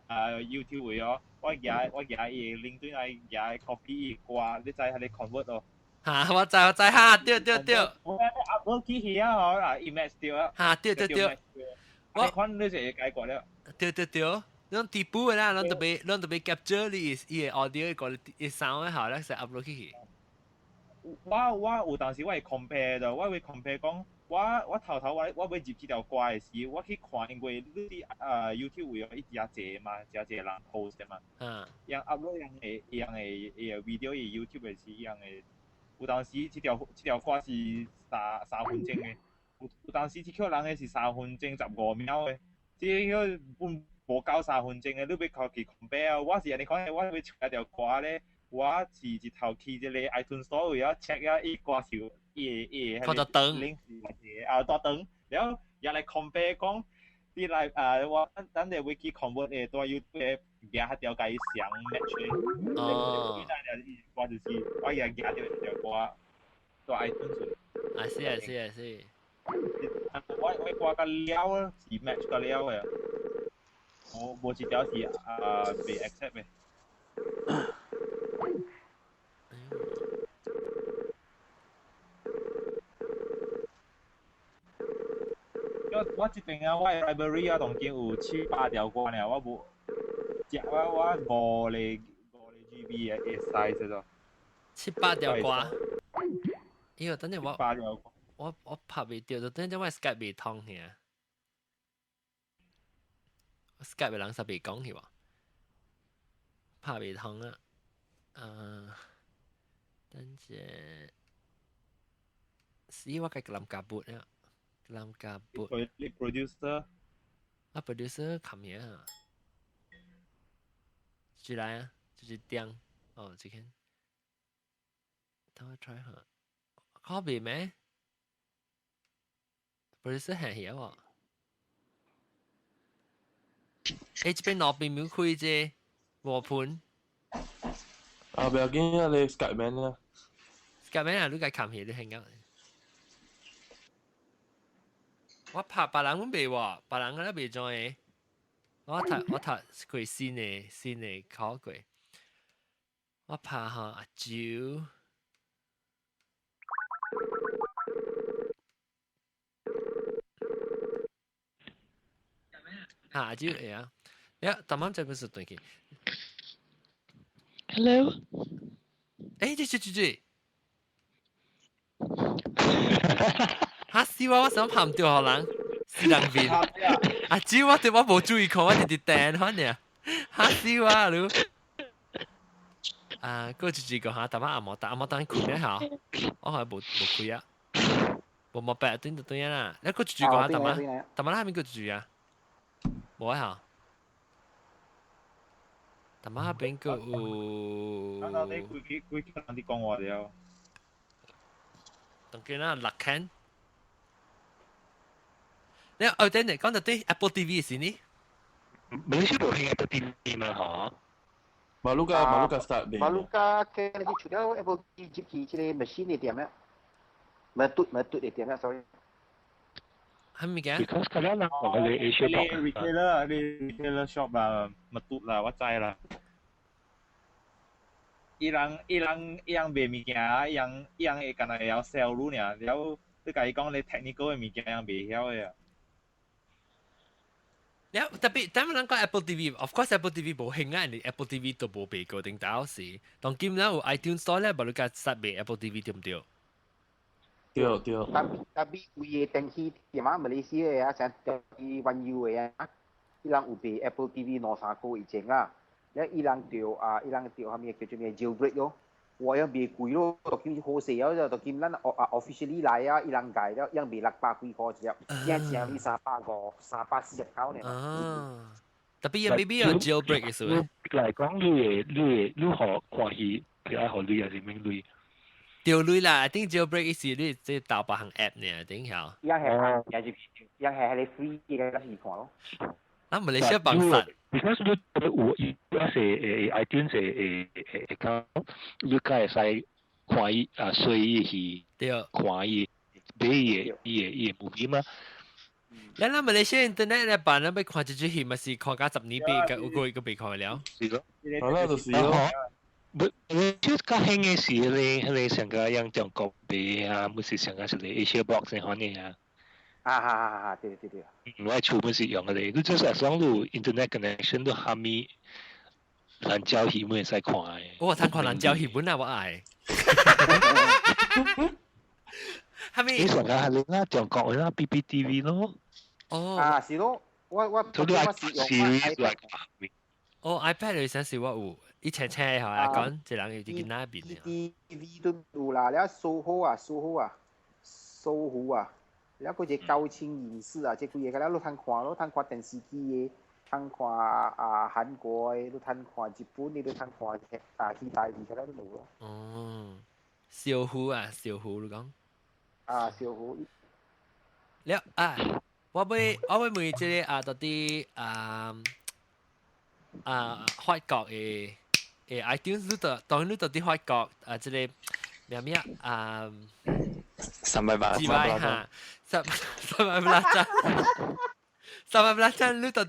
YouTube 位哦，我舉我舉伊個 link 對來舉 copy 伊歌，你知係你 convert 哦。嚇！我知我知哈，對對對。我 upload 去遐吼啊，伊 match 對啊。嚇！對對對。我看你是會解決了。對對對，攏底部的啦，攏特別攏特別 capture 你伊個 audio 個伊 sound 的好咧，是 upload 去。我我有當時我會 compare 的，我會 compare 講，我我頭頭我我要入這條歌的時，我去看，因為你佇YouTube 位伊誠濟嘛，誠濟人 post 的嘛。嗯。樣 upload 樣的樣的伊個 video 伊 YouTube 的時，樣的有當時這條這條歌是三三分鐘的，有有當時這叫人的是3分鐘15秒的，這個本無夠三分鐘的，你欲靠去 compare，我是按呢看，我欲唱一條歌咧。我是一頭去這個 iTunes Store 位啊 check 啊，伊歌是伊個伊個看到長 link 是啊大長，然後也來 compare 講，你來啊我等下會去 convert 的帶 YouTube 夾條共伊相 match 哦，我就是我也夾著一條歌帶 iTunes。啊是啊是啊是。我我歌甲了是 match 甲了的，無無一條是啊袂 accept 的。我我這邊啊，我 library 啊，當今有七八條歌爾，我無，食我我五個五個 GB 的 size 咯。七八條歌。哎呦，等陣我八條歌我我拍袂著，就等陣我 Skype 袂通去啊。Skype 的人實袂講去喎，拍袂通啊。等陣，死我該kelam kabut 啊，kelam kabut。你 producer？啊，producer 冚嘢啊，出來啊，就是點哦，這間，等我 try 下，copy 咩？producer 係嘢喎。誒，這邊攞邊冇開啫，和盤。啊，不要緊啊，你 Skype man 啊。 Skype man 啊，你該冚起你聽緊。我拍別人阮袂喎，別人敢若袂怎的。我讀我讀過新的新的考過。我拍吼阿周。啊，阿周會啊。呀，頭啱這本書斷去。 Hello。誒，這這這這。哈？嚇死我！我想拍唔到予人，死人面。阿姊，我對我無注意看，我直直掟可能。嚇死我你！啊，過一個嚇，淡仔阿毛但阿毛等困一下，我係無無開啊，無冇白對就對啦。你過一個嚇，淡仔，淡仔那邊過一啊？無啊嚇。淡仔那邊個有。等到你規矩規矩人哋講話了。當見啦，六間。你哦，等陣講到對 Apple TV 是呢？馬來西亞無興 Apple TV 嘛？嗬？馬魯加馬魯加 start 未？馬魯加嘅你除了 Apple TV 入去這個 machine 嘅店咧，咪嘟咪嘟嘅店咧，sorry。係咪嘅？Because 佢咧，我哋 Asia 你 retailer 你 retailer shop 啦，咪嘟啦，我知啦。伊人伊人伊人賣物件，伊人伊人會干焦會曉 sell 你爾，了你共伊講你 technical 的物件，人袂曉的啊。了特別，等我講 Apple TV，of course Apple TV 無興啊，你 Apple TV 都無賣過頂到時。當今咧有 iTunes Store 咧，無你共設賣 Apple TV 對毋對？對對。 Tapi tapi 有的電器店啊，馬來西亞啊，像啲 One U 的啊，伊人有賣 Apple TV 兩三個月前啦。了伊人就啊，伊人就啥物叫做咩 jailbreak 咯，哇，樣賣貴咯，就見好勢啊，就見咱啊 officially 來啊，伊人改了，樣賣600幾塊一粒，正正你350、349呢。啊，特別有 maybe 有 jailbreak 嘅時候。嚟講，你會你會你學看戲，佢愛學鐳還是免鐳？掉鐳啦，I think jailbreak 意思你即係導別項 app 呢，頂曉。樣係樣係樣係係你 free 嘅，試看咯。啊，馬來西亞幫殺。 Because 你有有是iTunes 的account，你較會使看伊啊，隨伊戲，看伊買伊的伊的伊的 movie 嘛。咱咱馬來西亞 internet 咧辦，咱欲看這出戲嘛是看甲10年變個有個一個未看了。是咯，好啦，就是咯。不，就較興的是彼個上個用中國買啊，不是上個是個 Asia Box 的款的啊。啊哈哈哈！對對對。我厝本是用的咧，你就是講你 internet connection 都蝦米爛膠戲本會使看的。我通看爛膠戲本啊，我愛。蝦米？你上個係你啦，中國的啦，PPTV 咯。哦。啊，是咯，我我我是用 iPad。哦，iPad 你想是我有一車車係嘛？講一人有啲那邊的。 TV 都有啦，了蘇好啊，蘇好啊，蘇湖啊。了嗰隻高清影視啊，這幾個了你通看咯，通看電視機的，通看啊韓國的，你通看日本的，你通看啊意大利的了都有咯。哦，小虎啊，小虎你講。啊，小虎。了啊，我欲問這個啊，到底啊啊法國的的 iTunes 你到當然你到底法國啊，這個咩咩啊？ 380。幾百哈，300 belacan，300 belacan，你到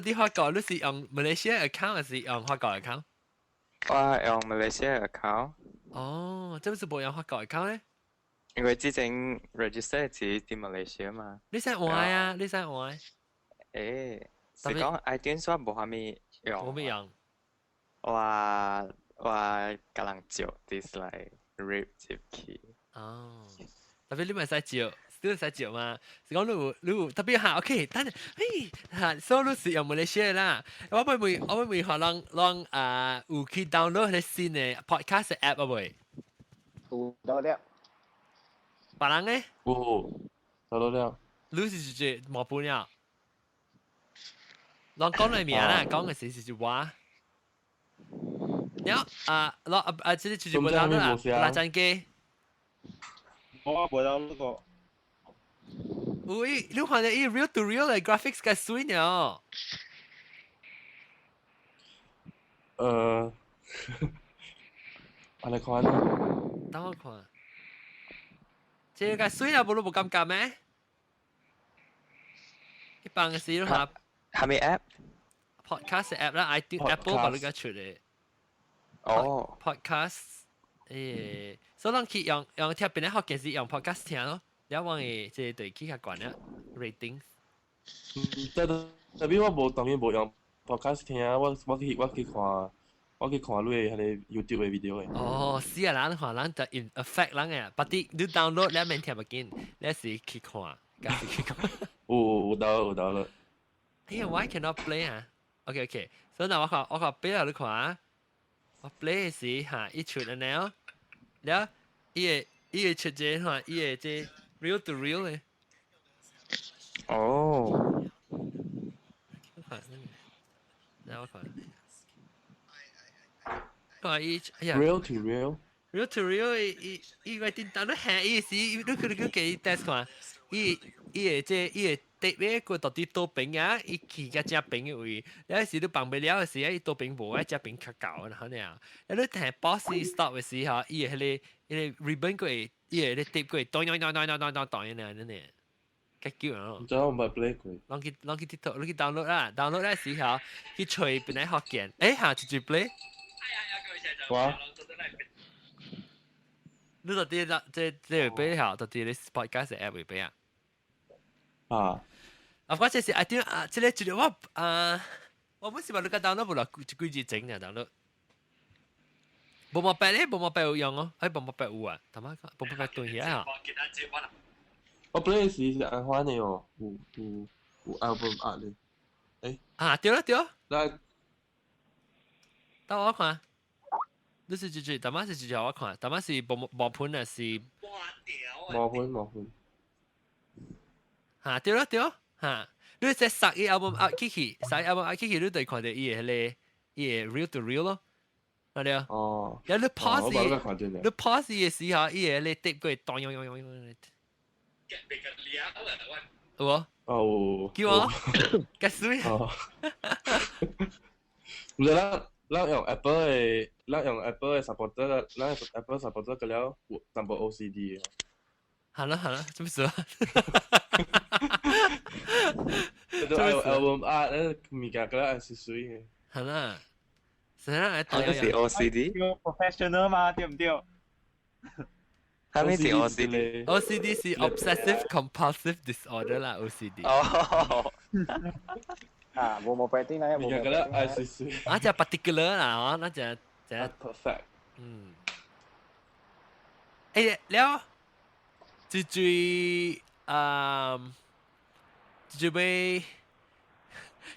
底法國，你是用馬來西亞 account 還是用法國 account？我用馬來西亞 account。哦，這不是無用法國 account 咧？因為之前 register 是佇馬來西亞嘛。你使換啊，你使換。誒，是講 iTunes 我無啥物用。無咩用。我我共人借啲來 rip 入去。哦，特別你咪使借，你使借嘛？是講你有你有特別嚇，OK，等陣，嘿嚇，所以你是用馬來西亞啦。我欲問，我欲問下人人啊，有去 download 彼新的 podcast app 啊未？有 download 了。別人咧？有，download 了。你是一隻毛本了？人講你名啦，講嘅是是我。了啊，攞啊啊，這個就是無 download 啦，拉真機。我無 download 過。喂，你看到伊 reel to reel 的 graphics 較媠呢？我來看。等我看。這個較媠啊，無你無感覺咩？一般嘅時你看。係咪 app？ Podcast app 啦，iTunes Apple 把你個出嚟。哦。 Podcast，所以咱去用用聽邊個學件事用 podcast 聽咯，了往會這個對起較懸啊 rating。嗯，特特別我無當然無用 podcast 聽，我我去我去看我去看你的彼個 YouTube 的 video 的。哦，是啊，人看人就 in affect 人嘅，but 你 download 你免聽唔見，你是去看，家己去看。有有有有 download。哎呀，why cannot play 啊？OK OK，所以嗱我看 play 你看啊，我 play 時嚇一出了了，了伊會出這看，伊會這 reel to reel 嘅。哦。看，來我看。看伊，哎呀。 Reel to reel。 Reel to reel，伊伊個電當你下伊時，你去你去給伊 test 看，伊伊會這伊會特別個到底倒平啊，伊去甲正平嘅位，有時你放袂了嘅時，伊倒平無，正平較厚啊，可能啊。你聽 pause stop 嘅時候，伊會彼個彼個 ribbon 過會，伊會咧貼過，當當當當當當當當呢呢，較久啊。唔知我毋捌 play 過。攏去攏去 TikTok，你去 download 啦，download 咧時候去揣邊個福建，欸嚇，直接 play。哇！你到底這這會俾下，到底你 podcast app 會俾啊？啊！啊，我這是 I think 啊，這個這個我啊，我本是話你個 download 無啦，幾日整啊 download。無毛白咧，無毛白有用哦，哎，無毛白有啊，他媽無毛白對起啊。我 play 時是按款的哦，有有有 album art 咧。欸。啊，對啦對。來。等我看。你是這這，他媽是這這我看，他媽是無無盤啊是。無盤無盤。嚇對啦對，嚇！你這殺伊 album art 去去，殺伊 album art 去去，你就看到伊個彼個伊個 reel to reel 咯，係對。哦。然後你 pause 你 pause 嘅時候，伊個咧貼過當用用用用。有無？哦。叫我，較水。哦。毋知咱咱用 Apple 的，咱用 Apple 的 supporter，咱 Apple supporter 個了有淡薄 OCD 的。好了好了，做咩事啊？都愛 album art，那物件個了愛水水的。好啦，啥來？是 OCD？ professional 嘛，對唔對？係咩是 OCD？ OCD 是 obsessive compulsive disorder 啦，OCD。哦。啊，無無白啲啦，物件個了愛水水。啊，只 particular 啦，哦，那隻隻 perfect。嗯。誒，了，最最啊，最尾，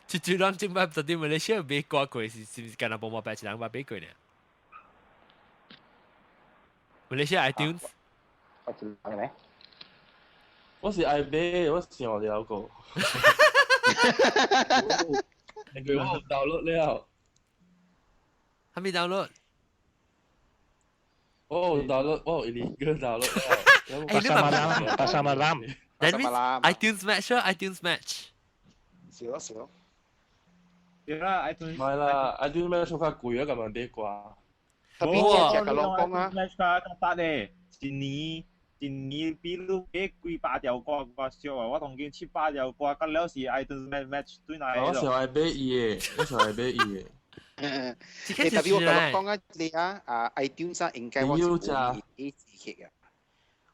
最最人前擺到底馬來西亞買歌過是是毋是干焦無毛白一人捌買過呢？馬來西亞 iTunes。我知係咪？我是愛買，我想了過。因為我有 download 了。還未 download？我有 download，我有 illegal download 了。 Pasar malam, pasar malam. That means iTunes Match 咯，iTunes Match。是咯是咯。對啦，iTunes。唔係啦，iTunes Match 較貴啊，咁樣買歌。特別只隻個老公啊，Match 較較得咧，一年一年比你買幾百條歌較少啊！我當今七百條歌，到了是 iTunes Match 對哪我想愛買伊的，我想愛買伊的。誒，特別我甲你講啊，你啊啊 iTunes 啊，應該我是無買字曲啊。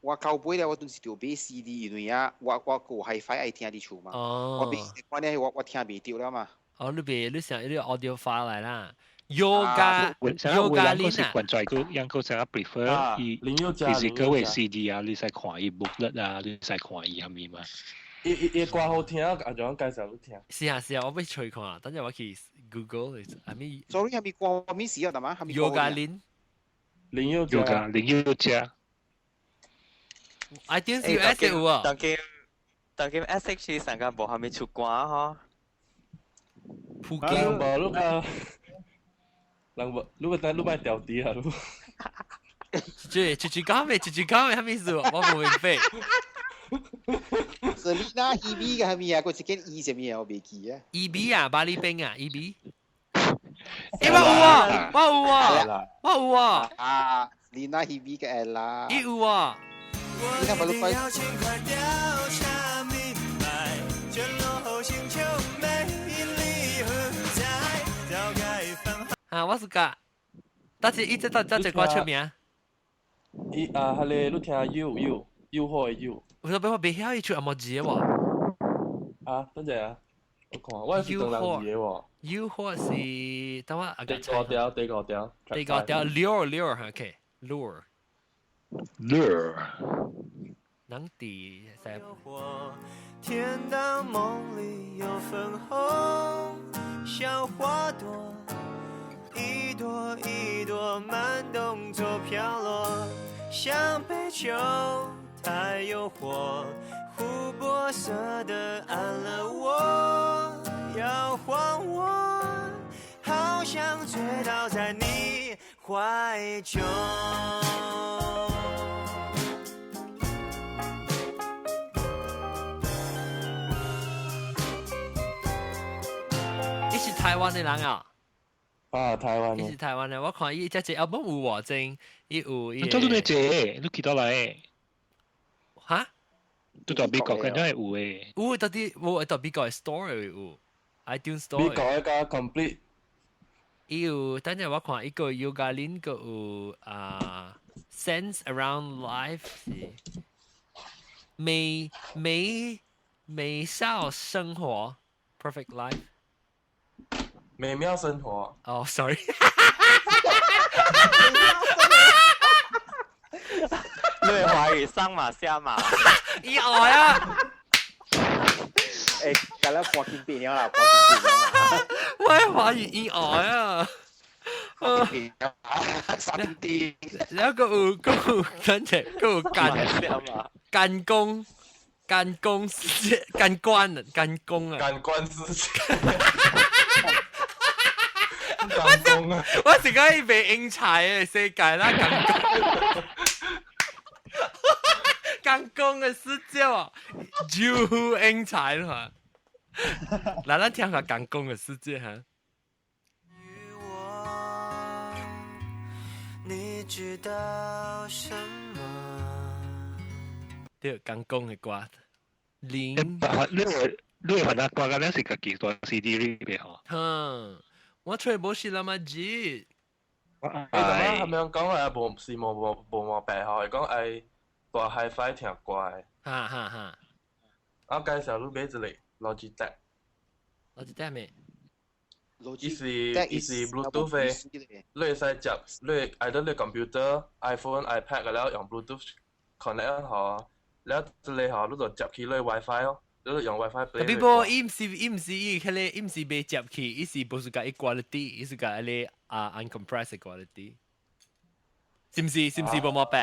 我舊尾咧，我當時就買 CD，因為啊，我我有 HiFi 愛聽佇厝嘛。哦。我買我咧，我我聽袂著了嘛。哦，你別你想你 audio file 來啦。Yoga Yoga 人是關在個，人個成日 prefer 伊，其實個位 CD 啊，你使看伊 booklet 啊，你使看伊啥物嘛。伊伊伊歌好聽，阿種介紹你聽。是啊是啊，我欲揣看，等陣我去 Google，係咪？Sorry，係咪歌咩事啊？大媽，係咪 Yoga 林？林宥嘉，林宥嘉。 iTunes US 有啊。當今當今 SHE 上個無蝦米出歌嗬。普京無你啊，人無，你咪等你咪掉啲啊！這這這講咩？這這講咩？啥物意思？我無明白。 Selina Hebe 嘅係咪啊？佢一間 E 啥物啊？我未記啊。 EB 啊，巴黎冰啊，EB。欸，我有啊，我有啊，我有啊。啊，Selina Hebe 嘅 Ella。伊有啊。你看，我都快。啊，我是講，但是伊這這這歌出名。伊啊，彼個你聽有有有好的有。我說俾我袂曉伊出紅毛字的喎。啊，等陣啊。我看我是當人字嘅喎。誘惑是等我啊第五條，第五條，第五條 lure lure OK lure lure。能地在。天当梦里有粉红小花朵，一朵一朵慢动作飘落，像杯酒太诱惑，琥珀色的安乐窝，摇晃我，好想醉倒在你怀中。伊是台灣的人啊！啊，台灣伊是台灣的，我看伊這隻 album 有偌濟，伊有伊。你做咩這？你記得來？哈？都在美國，肯定係有的。有到底我到美國的 store 有，iTunes store。美國一個 complete。伊有，等陣我看伊個 Yoga Lin 個有啊，Sense Around Life 是美美美少生活 Perfect Life。美妙生活。哦，sorry。你係懷疑生馬下馬？意外啊！誒，咁樣破天變了啦，破天變了啦。我係懷疑意外啊！三啲，然後個有個有跟住個有幹幹工幹工幹官幹工啊！幹官事情。我是講伊袂英才的世界啦，幹工。幹工的世界啊，就英才啦。來，咱聽下幹工的世界哈。你知道什麼？對，幹工的歌。零。你會煩啊？歌個了是家己帶 CD 裏邊吼。哼，我揣無是那麼急。欸，但係咁樣講啊，無是無無無毛病吼，係講愛帶 HiFi 聽歌的。哈哈哈。我介紹你買一個 Logitech。 Logitech 咩？伊是伊是 Bluetooth 的，你會使接，你 either 你 computer、iPhone、iPad 個了用 Bluetooth connect 吼，了這個吼你就接去你 WiFi 哦，你就用 WiFi play。特別無，伊毋是伊毋是伊迄個，伊毋是袂接去，伊是無是共伊 quality，伊是共迄個啊 uncompressed quality，是毋是？是毋是無毛病？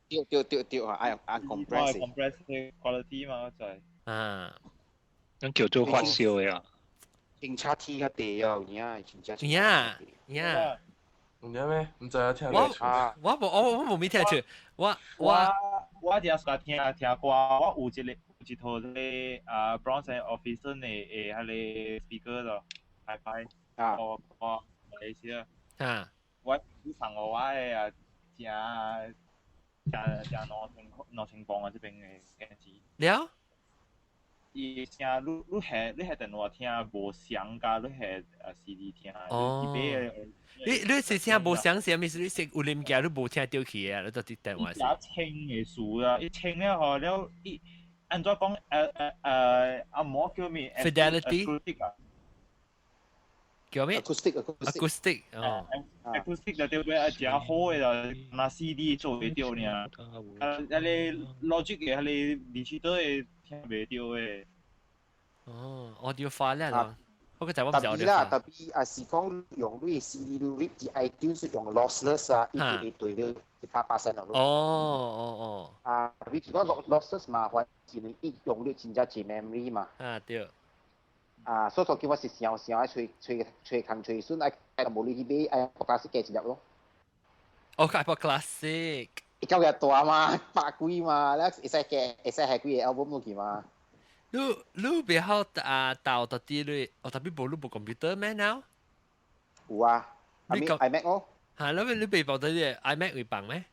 對對對對啊，愛 uncompressed。 compressed quality 嘛，就係。啊，咱叫做發燒的啊。警察天較地哦，有影真正。有影有影。有影咩？毋知影聽我我無我我無咪聽出，我我我只是聽聽歌，我有一個有一套這個啊 Bronze Officer 的的彼個 speaker 咯，HiFi 啊，我我馬來西亞啊，我送予我的啊，誠誠誠2000磅啊，這邊的價錢。了？伊聲你你下你下電話聽無聲，佮你下啊 CD 聽。哦。你你是聽無聲是啥物意思？你是有物件你無聽著去的，你就佇電話。伊清的詞啦，伊清了吼了，伊按怎講？阿摩叫咩？Fidelity。叫咩？Acoustic acoustic 哦。 acoustic 就對尾啊，誠好的啦，拿 CD 做袂著爾。啊，彼個 logic 的，彼個 digital 的聽袂著的。哦，audio file 啦。我個就我唔知特別啦，特別啊是講用你 CD 你 rip 啲 iTunes 用 lossless 啊，伊就會對你100%咯。哦哦哦。啊，你如果 lossless 麻煩，是你用你真正濟 memory 嘛。啊對。啊，所以叫我是想想愛吹吹吹空吹順，愛無你去買愛 classic 加一粒咯。哦，iPod Classic。伊較較大嘛，百幾嘛，你會使加會使下幾個 album 落去嘛。你你別好啊，到到底你，哦，特別無你無 computer 咩 now？有啊，你 iMac 哦。嚇，你你別報到啲 iMac 會放咩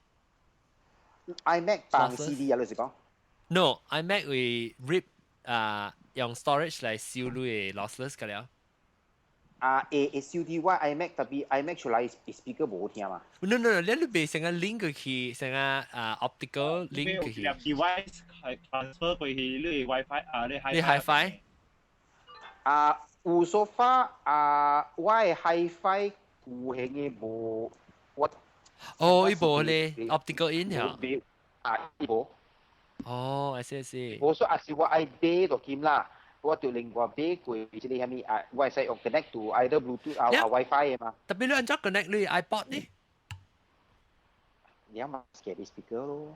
？iMac 放 CD 啊，你是講？No，iMac 會 rip 啊，用 storage 來收你的 lossless 個了。啊，會會收啲我 iMac 特別 iMac 出來 speaker 無好聽嘛。 No no no，你你別成個 link 過去，成個啊 optical link 過去。 device 係 transfer 過去你 WiFi 啊，你你 HiFi。啊，有 so far 啊，我的 HiFi 有型的無，我哦，伊無咧，optical in 呀。啊，伊無。哦，I see I see。無說，也是我愛買就金啦，我就另外買過這個啥物啊，我會使用 connect to either Bluetooth 啊 WiFi 的嘛。特別你按怎 connect 你 iPod 呢？你嘛夾啲 speaker 咯。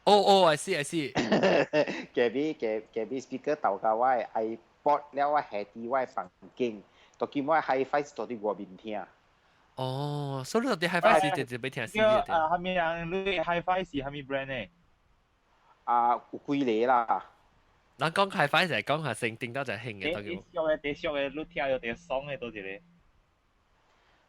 哦哦，I see I see。夾啲夾夾啲 speaker 投到我的 iPod 了，我下佇我的房間，就見我 HiFi 是佇外面聽。哦，所以你到底 HiFi 是直接欲聽 CD 的？啊，啥物人你 HiFi 是啥物 brand 呢？啊，有幾個啦。人講 HiFi 就係講下成定到就係興嘅，都叫。俗的，第俗的，你聽著第爽的，倒一個。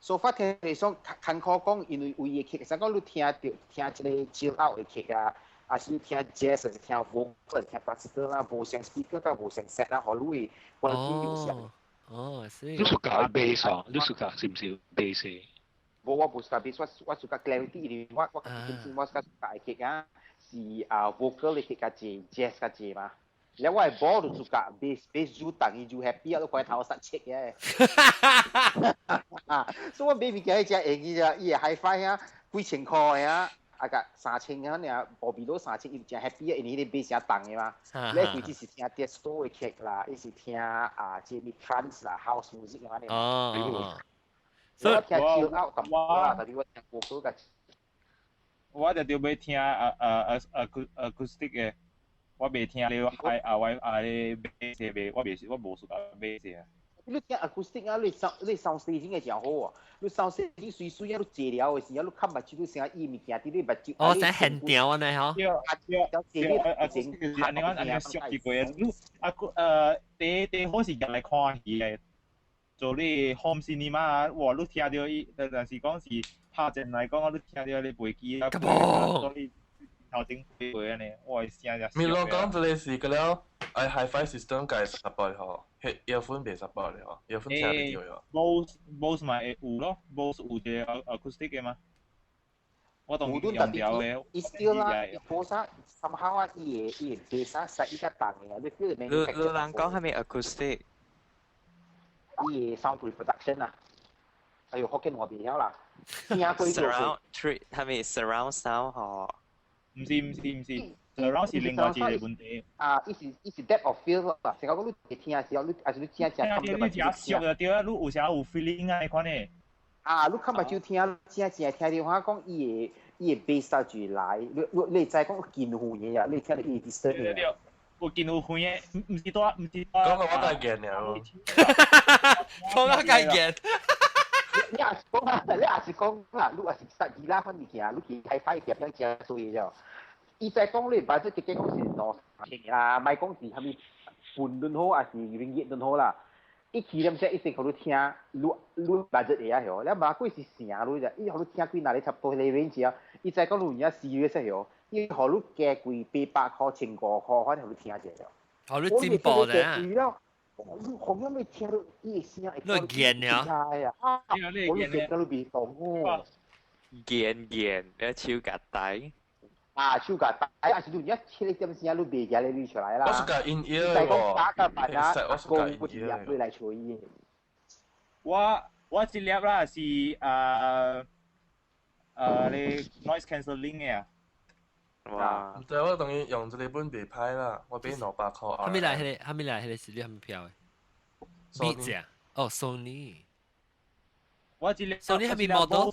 So far 聽嚟講，坎坷講，因為有伊的曲，使講你聽著聽一個 chill out 的曲啊，還是你聽 jazz，還是聽 vocal，聽 classical 啦，無相 speaker 甲無相 set 啦，予你的 quality 有相。哦，是。你 suka bass 哦？你 suka 是毋是 bass？無，我無 suka bass，我 suka clarity，因為我本身我較 suka 的曲啊，是啊 vocal 的曲較濟，jazz 較濟嘛。了我的某就 suka bass，bass 愈重伊愈 happy 啊，你看頭實切嘅。所以我買物件伊才會用伊只伊的 HiFi 啊，幾千塊的啊，啊個3000啊爾，無比到3000，伊就真 happy 啊，因為彼個 bass 誠重的嘛。你規只是聽 disco 的曲啦，伊是聽啊，這個 trance 啦，house music 咁樣。哦。所以我聽 chill out 淡薄啦，但是我聽 vocal 較。我就著欲聽啊啊啊acoustic 的，我袂聽了 hi 啊我啊咧 bass 袂，我袂我無 suka bass 啊。你聽 acoustic 啊，你 sound staging 會誠好啊。你 sound staging 隨隨啊，你坐了的時候，你冚目睭，你聲伊物件佇你目睭。哦，聲現場按呢吼。對對對，acoustic 是按呢按呢熟一過，你啊個第第好是入來看戲的，做你 home cinema 啊，哇！你聽著伊，但是講是拍戰來講，你聽著你飛機啊，做你頭前飛過按呢，哇！聲就。咪我講這個是個了，愛 HiFi system 該 support 嗬，彼 earphone 袂 support 的嗬，earphone 聽袂著嗬。 Bose 嘛會有咯，Bose 有一個 acoustic 的嘛。我當用掉的。伊 still 啦，伊 Bose 啊，somehow 啊，伊的 bass 啊，實伊較重的，你 feel 你你人講啥物 acoustic？伊的 sound reproduction 啊，哎呦，福建話袂曉啦，聽過 surround three 係咪 surround sound 嗬？毋是毋是毋是，surround 是另外一個問題。啊，伊是 depth of field 啦，成個講你聽的時候，你還是你聽正聽你誠熟就對啊，你有時有 feeling 啊，款的。啊，你較目睭聽，正正聽著我講伊的 bass 就來，你知講近遠的啊，你聽著伊 distance 對對，有近有遠的，毋是帶毋是帶。講到我介見了。講到介見。你也是講啊，你也是講啊，你也是實伊拉款物件，你去 HiFi 碟樣誠水了。伊在講你把這直接講是兩三千啊，莫講是啥物半頓好，還是 ringgit 頓好啦。伊起點聲一定予你聽，你 budget 會啊曉，你馬鬼是成你啫，伊予你聽幾若咧差不多彼個 range 啊。伊知講你有影 serious 曉，伊予你加貴800箍、1500箍，反正予你聽者了。予你進步的啊！你後面你聽到伊的聲會你見了？啊！我你見到你袂動哦。見見，你手夾帶。啊，手夾帶，啊是你有影切一點聲，你袂夾咧，你出來啦。我是夾 in ear 喎。打個板啊，公不是入來吹伊。我這粒啦是啊啊你 noise cancelling 的啊。哇！毋知我當然用這個本袂歹啦，我買200箍。啥物來？彼個啥物來？彼個是你啥物票的？Beats 啊？哦，Sony。我這粒 Sony 啥物 model？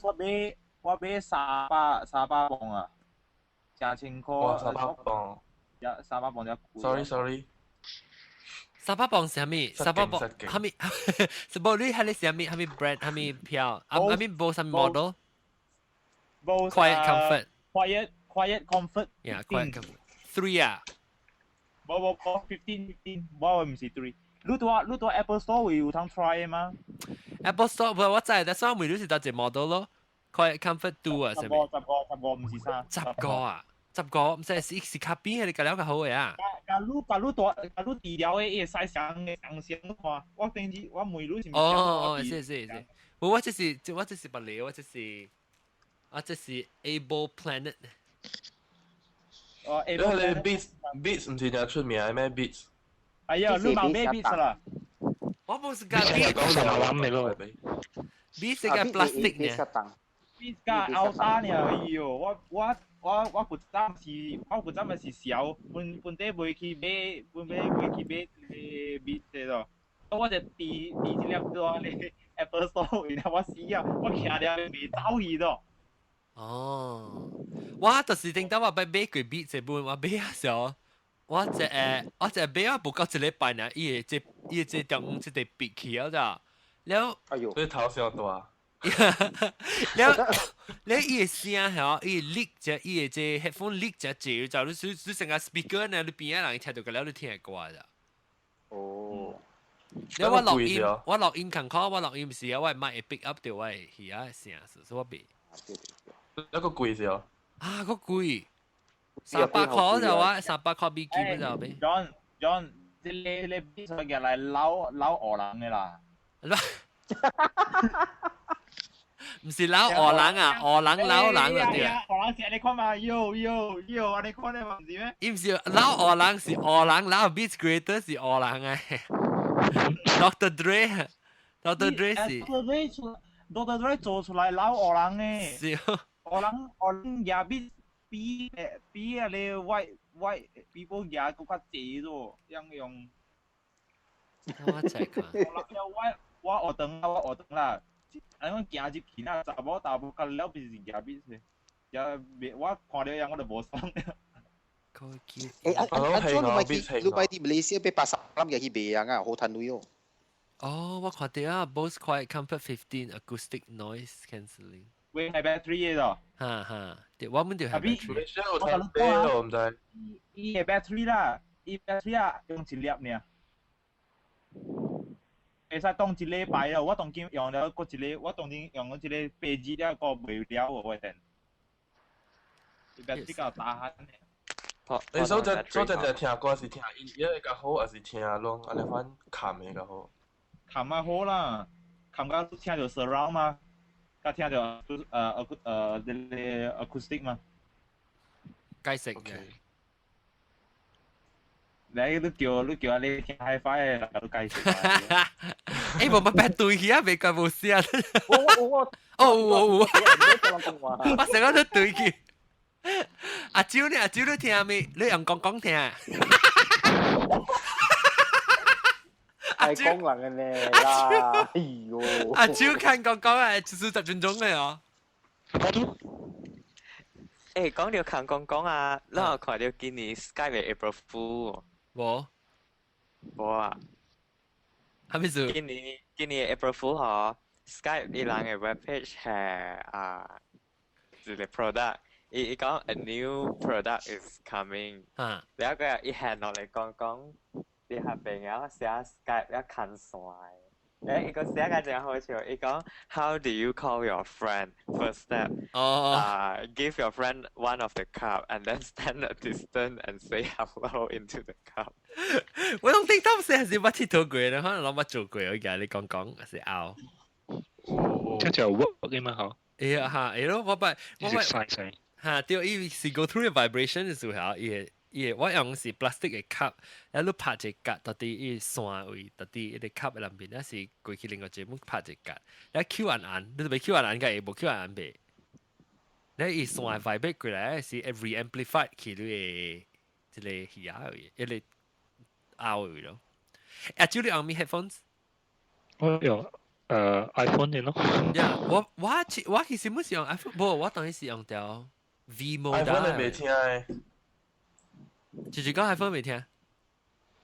我買300磅啊，成千塊。哇，300磅。一300磅一貴。 Sorry sorry。 300磅是啥物？300磅啥物？是無你彼個是啥物？啥物 brand？啥物票？啊，I mean Bose 啥物 model？ Bose Quiet Comfort。 Quiet Comfort。 Yeah, Quiet Comfort. Three 啊？無無無， 15 15，我毋是 three。你佇 Apple Store 會有通 try 的嗎？Apple Store 無我知，但是我問你是佗一個 model 咯？Quiet Comfort 2 啊，十個十個十個毋是三。十個啊？十個毋知是較邊的，你較了較好的啊？假如大假如治療的，伊會使上的上聲看。我頂次我問你是。哦哦，是是是，我這是別個，我這是 Able Planet。哦，Able Planet。Beats Beats 毋是誠出名的咩？Beats。哎呀，你嘛買 Beats 啦？我冇是講講什麼諗嘅咯？Beats 係個 plastic 呢？Beats 加歐沙呢？哎呦，我古早是，我古早咪是小，本本地袂去買，本地袂去買這個 Beats 的咯。我就佇佇一粒多咧 Apple Store，然後我死啊，我徛了袂走去咯。哦，我就是頂到我捌買過 Beats 這本，我買啊時候，我這買啊無夠一禮拜呢，伊個這伊個這中這個閉起了咋，了，哎呦，你頭傷大。了了伊個聲吼，伊個力只伊個這 headphone 力只濟，就你你成個 speaker 呢，你邊仔人聽到個了，你聽會歌咋。哦。了我錄音，我錄音近看，我錄音時啊，我麥會 pick up 到我耳仔聲，所以我袂。一個貴是哦。啊，個貴，300塊就我，300塊美金就俾。 John John，這個你必須入來撈撈俄人的啦。唔是撈俄人啊，俄人撈人啊對。俄人是按呢看嘛，喲喲喲，按呢看的嘛，唔是咩？伊唔是撈俄人，是俄人撈 Beats Creator 是俄人啊。Dr. Dre，Dr. Dre 是。 Dr. Dre 做出來撈俄人呢。是。俄人俄人也比比比啊你 white white people 也閣較濟咗，樣用。我再看。我學堂我學堂啦，按講行入去啦，查某查某較了不是舉比是，也袂我看到樣我就無爽了。欸，按按怎你買去你買佇馬來西亞買83個去賣啊，好趁鐳哦。哦，我看到啊，Bose Quiet Comfort 15 Acoustic Noise Cancelling。喂，係 battery 的咯。哈哈，對，我們就係 battery。我睇到我唔知。伊個 battery 啦，伊 battery 啊，用一粒爾。會使當一禮拜了，我當今用了閣一個，我當今用了一個8日了，閣袂了我陣。伊 battery 較大漢。你所只所只只聽歌是聽音樂較好，還是聽攏按呢款冚的較好？冚較好啦，冚甲聽著 surround 嘛，甲聽著這個 acoustic 嘛。解釋嘅。你你叫阿你聽 HiFi 的，都解釋。欸，無捌白對去啊，袂怪無聲。我哦有有，我成日都對去。阿蕉呢？阿蕉你聽未？你用講講聽。係講人嘅呢啦，哎呦！阿蕉看講講啊，就是10分鐘嘅哦。欸，講到看講講啊，咱有看到今年 Skype 的 April Fool 無？無啊？啥物事？今年 April Fool 吼，Skype 伊人的 web page 係啊，一個 product。伊伊講 a new product is coming，了個伊下落來講講，佇下邊啊寫 Skype 了牽線，誒伊個寫個真好笑，伊講 How do you call your friend? First step，哦，give your friend one of the cup and then stand a distance and say hello into the cup。我攏頂當時是捌佚佗過咧，可能攏捌做過，我而家你講講是拗。這就 work 嘅嘛嗬。會啊哈，會咯，我捌我捌。哈，對，伊是 go through the vibration 的時候，伊會伊會我用是 plastic 的 cup，然後你拍一格，到底伊線位，到底伊個 cup 的內面，那是過去另外一個拍一格，然後 Q 按按，你都袂 Q 按按個會無 Q 按按袂，然後伊線 vibrate 過來是 re-amplified 去你的這個耳仔位，一個拗位咯。啊，就你用咩 headphones？我用iPhone 的咯。呀，我其實冇是用 iPhone，無，我當時是用條 V iPhone Mode。你袂聽的。就是講 iPhone 袂聽，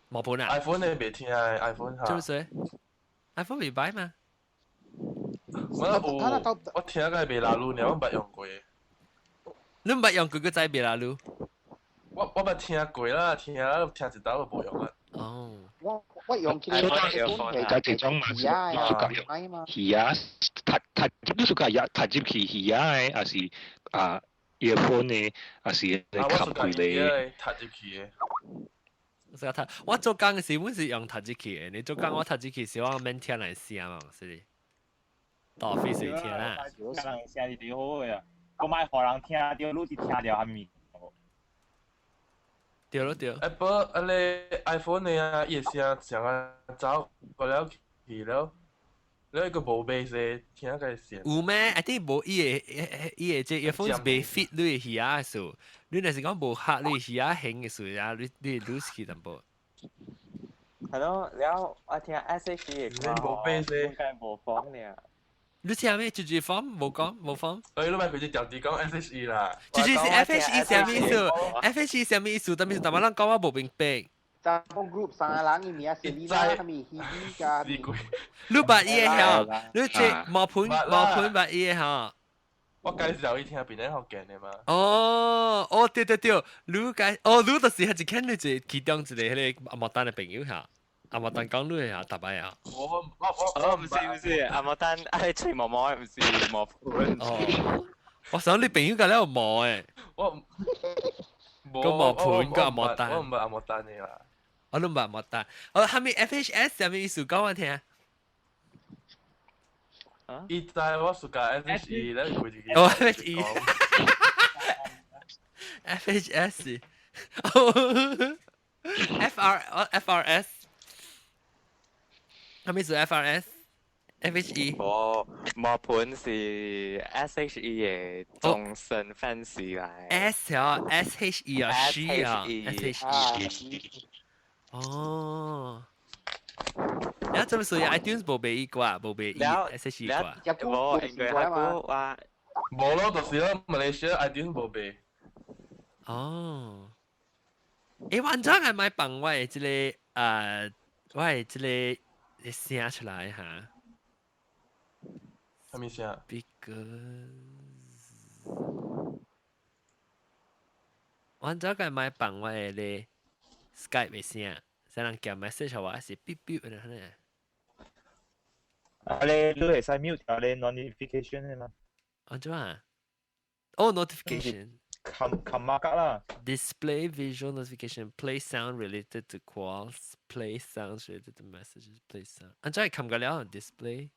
無本啊？iPhone 你袂聽的，iPhone 嚇。做咩？iPhone 袂歹嘛？我有，我聽個袂拉魯爾，我捌用過。你捌用過個知袂拉魯？我捌聽過啦，聽聽一道就無用啦。哦。我用起來 iPhone 係這種嘛，是屬於用耳仔，踢踢，你屬於踢入去耳仔的，還是啊 earphone 的，還是你吸開的？踢入去的。我踢，我做工時本是用踢入去的。你做工我踢入去時，我免聽人聲嘛，是。到 office 聽啦。聽人聲是最好的啊！我莫予人聽著，你是聽著啥物？對咯對。 Apple 啊咧 iPhone 的啊，伊的聲像啊走過了去了，了個無 bass 的，聽個線。有咩？I think 無伊個伊個這 earphone 未 fit 你的耳仔數，你若是講無合你耳仔型嘅數啊，你你 lose 去淡薄。係咯，了我聽 S.H.E 嘅歌，無 bass 應該無放呢。你聽咩？直接放無講無放。所以你咪佢就調啲講 S.H.E 啦。直接是 F.H.E 啥物意思？F.H.E 啥物意思？但是大馬人講我無明白。就 group 三個人嘅名 Selina 係咪 Hebe 加？你捌伊個嚇？你這毛盤毛盤捌伊個嚇？我介紹伊聽邊個福建的嘛。哦，哦對對對，你介哦你就是係一看你一其中一個彼個阿毛丹的朋友嚇，阿毛丹講你嚇，大擺啊。我我我我唔是唔是，阿毛丹係吹毛毛，唔是毛盤。哦，我想你朋友甲你有毛誒。我個毛盤個阿毛丹。我唔係阿毛丹的啦。我都唔捌毛丹。哦，後面 FHS 啥物意思？講我聽。伊知我暑假 S.H.E 咧，佢自己。哦，F.H.E。F.H.S. F.R. F.R.S. 係咪是 F.R.S. F.H.E？無毛盤是 S.H.E 嘅終身 fans 嚟。 S 啊，S.H.E 啊，C 啊，S.H.E。哦。你做咩事？iTunes 無賣伊歌，無賣伊 S.H.E 歌。無，應該係講話。無咯，就是咯，馬來西亞 iTunes 無賣。哦。欸，我按怎係買放我的這個我的這個聲出來哈？啥物聲？Because 我按怎個買放我的咧 Skype 的聲？啥人寄 message 我是嗶嗶的呢？啊你你會使 mute 掉你 notification 的嘛？按怎啊？哦，notification。冚冚馬格啦。 Display visual notification, play sound related to calls, play sounds related to messages, play sound。按怎係冚個了 display？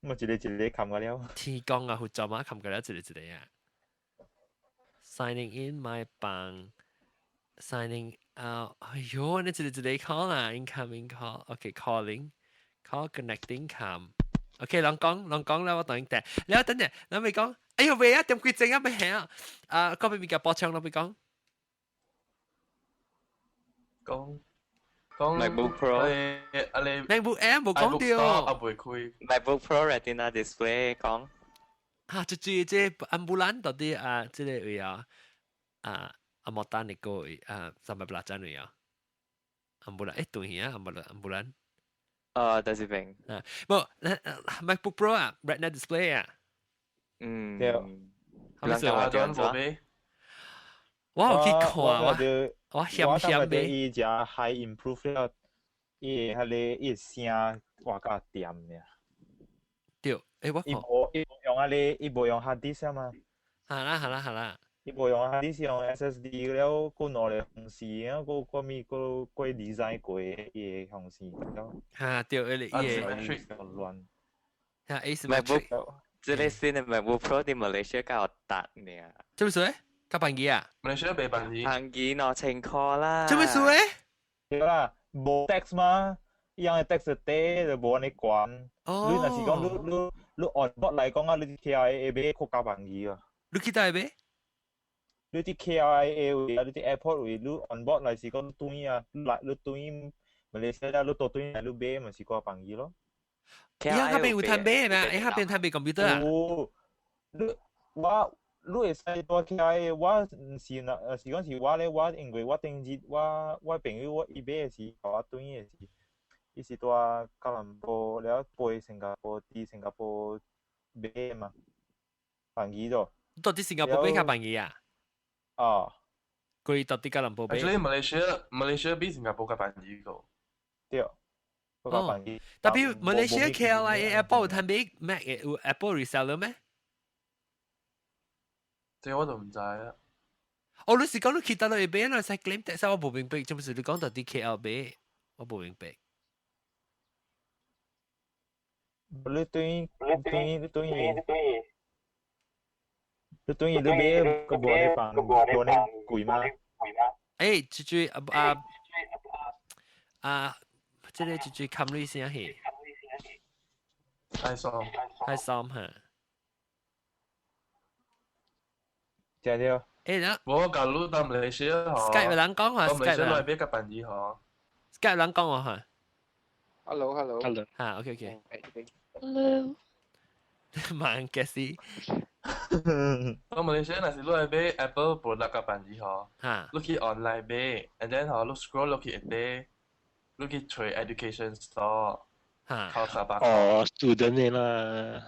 我一個一個冚個了。天光啊，負責嘛冚個了一個一個啊。Signing in 買放，signing out。哎喲，你一個一個 call 啦，incoming call，OK，calling，call connecting com。OK，人講人講啦，我等等。了等陣，你未講。哎呦未啊，點幾正啊未係啊？啊，嗰邊物件補充，你未講？講講 MacBook Pro，啊你 MacBook Air 冇講到。啊未開。 MacBook Pro Retina Display 講。嚇！就注這安布蘭到底啊，這個位啊，啊阿莫丹的個位啊，三百八站位啊，安布蘭誒對啊，安布蘭安布蘭。就是邊。啊，無 MacBook Pro 啊，Retina Display 啊。嗯。對。係咪阿張無買？我有去看我，我嫌嫌買。伊只 high improve 了，伊彼個伊聲活較掂爾。對，欸我伊無伊無用啊個，伊無用 hard disk 啊嘛。係啦係啦係啦。伊無用 hard disk 用 SSD 了，閣兩個方式，啊，閣閣咪閣閣 design 過伊個方式了。嚇對，伊個伊個亂。嚇 asymmetric。這個新的 MacBook Pro 佇馬來西亞較有達爾。做咩事咧？較便宜啊？馬來西亞袂便宜。便宜2000塊啦。做咩事咧？對啦，無 tax 嘛，伊樣的 tax 低就無按呢懸。哦。你若是講你你你 on board 來講啊，你 KLIA 買較較便宜啊。你去佗買？你佇 KLIA 位啊，你佇 airport 位，你 on board 來是講轉啊，來你轉馬來西亞，你倒轉來你買嘛是較便宜咯。伊嗰邊有攤買咩？伊嗰邊攤買 computer 啊？有，你我你會使帶 KLIA，我毋是若是講是我咧，我因為我頂日我我朋友我伊買的是共我轉的是，伊是蹛吉隆坡了飛新加坡，佇新加坡買嘛，便宜咗。到佇新加坡買較便宜啊？啊。佢到佇吉隆坡買。 Actually，馬來西亞馬來西亞比新加坡較便宜個。對。哦，特別馬來西亞 KLIA Apple 有攤買 Mac 嘅有 Apple reseller 咩？這我就毋知啊。哦，你是講你去到那邊，你使 claim tax，我無明白，做咩事你講到佇 KL 買，我無明白。你對對你對你對你買個無呢放無呢貴嗎？欸，這這啊啊啊！這個最最冚你聲去。開心。開心嚇。食了。欸，我假如到馬來西亞嗬，Skype 人講話，Skype 馬來西亞來比較便宜嗬。 Skype 人講話嚇。 Hello，hello。 Hello。嚇，OK OK。 Hello。慢嘅事。我馬來西亞若是你來買 Apple product 較便宜嗬，你去 online 買，and then 嗬，你 scroll 落去一底，你去揣 education store，扣300塊。哦，student 的啦。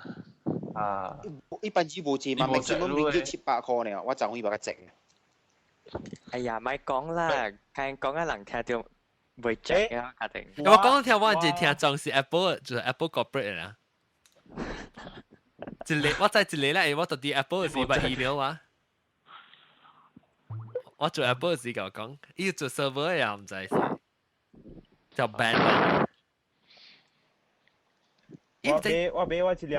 啊。一般只無錢嘛，maximum ringgit 700塊呢，我就可以把它值。哎呀，咪講啦，聽講嘅人聽到會 check 啊，確定。我講聽我一聽裝是 Apple，就是 Apple corporate 啦。一個我知一個啦，我到底 Apple 是捌 email 啊。我做 Apple 時就講，伊做 server 也唔知是，就 ban 啦。我買我一粒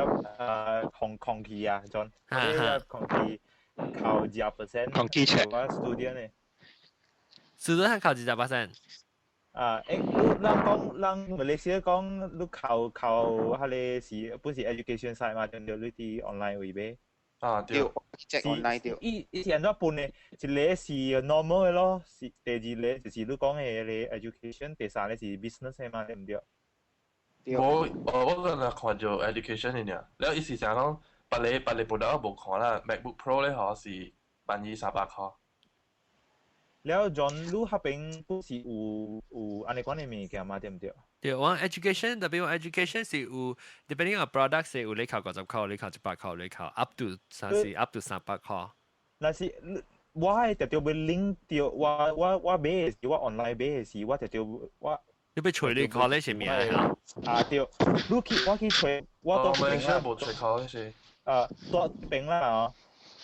空氣啊，John，我買粒空氣扣20%，空氣車，我 student 呢。 student 扣20%。啊，欸，你人講，人馬來西亞講，你扣，彼个是本是 education site 嘛，對唔對？你佇 online 位買。啊，對。即 online 對。伊是按怎分的？一个是 normal 的咯，是第二个就是你講的彼个 education，第三个是 business 的嘛，對唔對？我剛才看著 education 的爾，了伊是想講，別個部我無看啦，MacBook Pro 咧嗬是12,300塊。了，John，你彼邊不是有按呢款的物件嘛？對唔對？對，我 education 特別我 education 是有 depending on product 是有你扣50塊，你扣100塊，你扣 up to 啥是 up to 300塊。若是我係特別要 link 到我買的時，我 online 買的時，我特別我。你欲揣你 college 名啊？啊對，你去我去揣，我都馬來西亞無揣 college。啊，蹛邊啦哦，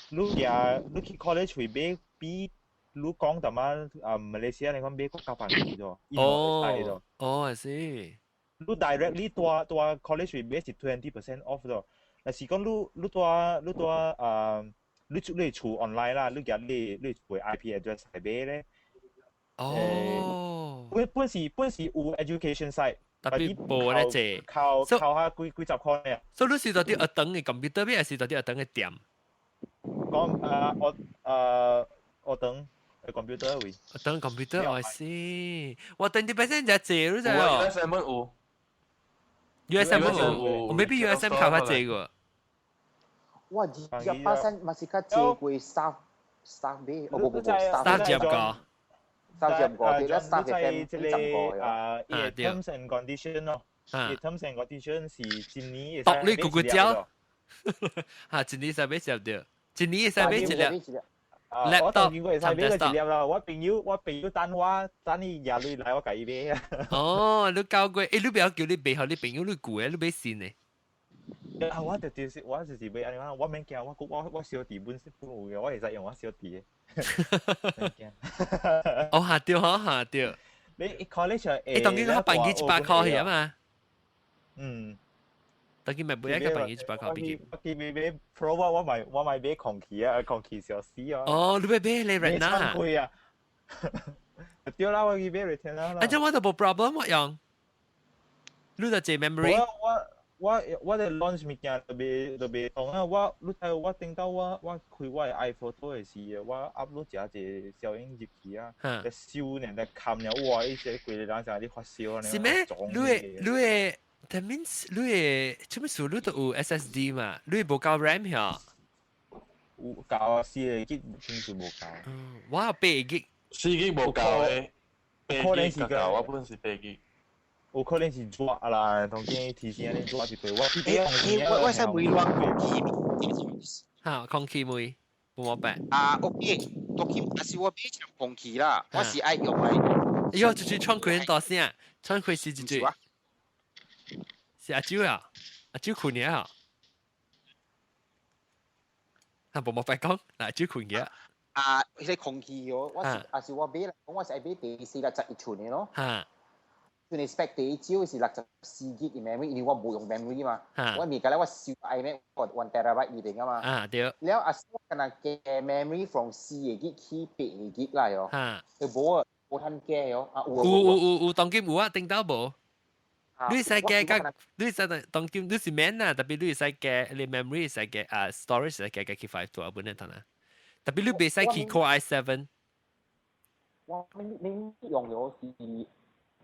你舉你去 college 會買比。你講淡仔啊，馬來西亞你講買閣較便宜咗。哦，哦，I see。你 directly 蹛 college 會買是20% off 咗。若是講你蹛啊，你厝 online 啦，你舉你厝 IP address 來買咧。哦。本是有 education site，特別無咧濟，扣下幾十塊呢。所以你是佇學堂的 computer 買，還是佇學堂的店？講啊，我啊學堂。computer 位。等 computer 我是，我20% 就濟，你知哦。 USM 有。 USM 有，我 maybe USM 扣較濟個。哇，20%嘛是較濟過 staff 買，哦不不不， staff 接個。 staff 接個，對啦，staff 嘅這個啊，伊 terms and condition 咯，伊 terms and condition 是一年獨你咕咕叫，嚇，一年使買接著，一年使買一粒。我當見過會使買過一粒啦，我朋友等我等伊廿鐳來，我共伊買啊。哦，你教過，欸，你不要叫你買，予你朋友你舊的，你買新的。啊！我就是買按呢款，我免驚，我小弟本身本有嘅，我會使用我小弟的。免驚。哦，下對嗬，下對。你 college 欸，當見我辦幾100塊去啊嘛？嗯。當見咪每一個辦幾100塊比我記買買 Pro 我買買空氣啊，空氣小死啊。哦，你欲買你 Retina？貴啊！對啦，我去買 Retina 啦。啊，這我都無 problem 我用。你就借 memory？我咧 launch 物件特別當啊！我你睇我頂到我開我的 iPhoto 的時，我 upload 一個小影入去啊，咧收呢咧冚了，哇！伊這規个人像咧發燒啊！是咩？你的 that means 你的做咩事？你都有 SSD 嘛？你無夠 RAM 遐？有夠啊，4個 G 清楚無夠。我有8 G，4 G 無夠的，8 G 夠，我本是8 G。有可能是熱啦，當見提醒你熱一堆。我我使問亂空氣。嚇，空氣問，無冇辦？啊，OK，當然若是我買一空氣啦，我是愛用來。哎喲，就是窗開大聲，窗開是一句。是阿蕉啊，阿蕉困嘅啊。啊，無冇白講，嗱，阿蕉困嘅。啊，彼个空氣哦，我是啊是我買來講，我是愛買第四61寸的咯。嚇。佢 spec 第一招是64 G 嘅 memory，因為我無用 memory 嘛。我物件咧我收 iMac 我 1 terabyte 呢邊啊嘛。啊對。了啊，我敢若加 memory from 4個 G 去8個 G 啦喲。佢無啊，無通加喲。啊有有有有當今有啊，頂到無？你使加加，你使當今你是免啊，特別你使加你 memory 使加啊 storage 使加加去512本嚟得啦。特別你袂使去 Core i7。我你用咗是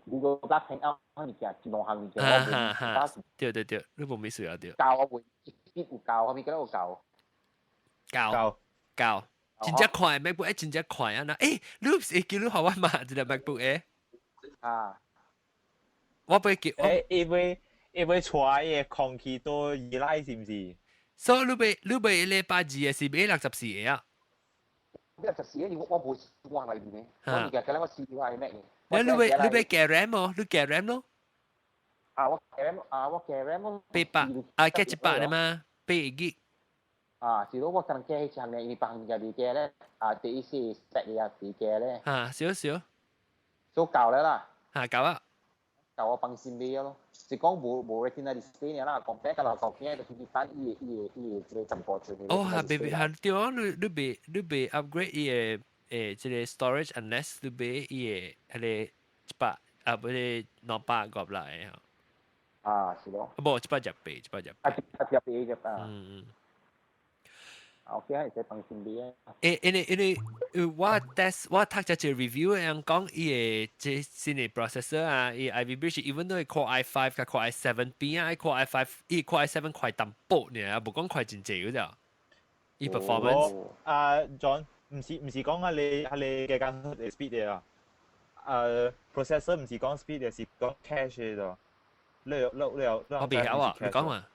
Google Plus Hangout 物件，一兩項物件。哈哈，對對對，你無咩需要對。教我會有教，我咪記得有教。教教，真正快 MacBook 欸，真正快啊！嗱，欸，你會記你予我嘛？這個 MacBook 欸。啊。我不會記。欸，伊會帶伊個空氣到宜來是毋是？所以你買禮拜二的是買64個啊？ 64個，我無換內面的，我物件可能我試我 iMac 的。你買加 RAM 哦？你加 RAM 咯？啊，我加 RAM 啊，我加 RAM 咯。800啊，加100的嘛，8 G。啊，是咯，我可能加彼項咧，因為別項物件未加咧，啊，第一是 spec 嘅未加咧。啊，少少。都夠了啦。嚇，夠啊！夠我放心買咯，是講無 Retina display 啦，compare 甲老舊件就是等伊個這個15寸。哦，嚇，別嚇，對啊，你袂 upgrade 伊個這個 storage unless 你買伊個彼個100啊，不是250來嚇。啊，是咯。無128，128。啊，128隻啊。嗯嗯。 OK，係使放心買啊。欸，因為我 test 我讀咗一個 review 人講伊個這新的 processor 啊，伊 Ivy Bridge even though Core i5 佮 Core i7 比啊，Core i5 伊 Core i7 快淡薄爾，無講快真濟嗰隻。伊 performance 啊，John，毋是講啊你嘅間 speed 嘅啊，processor 毋是講 speed 嘅，是講 cache 嘅。你有我未曉啊，你講嘛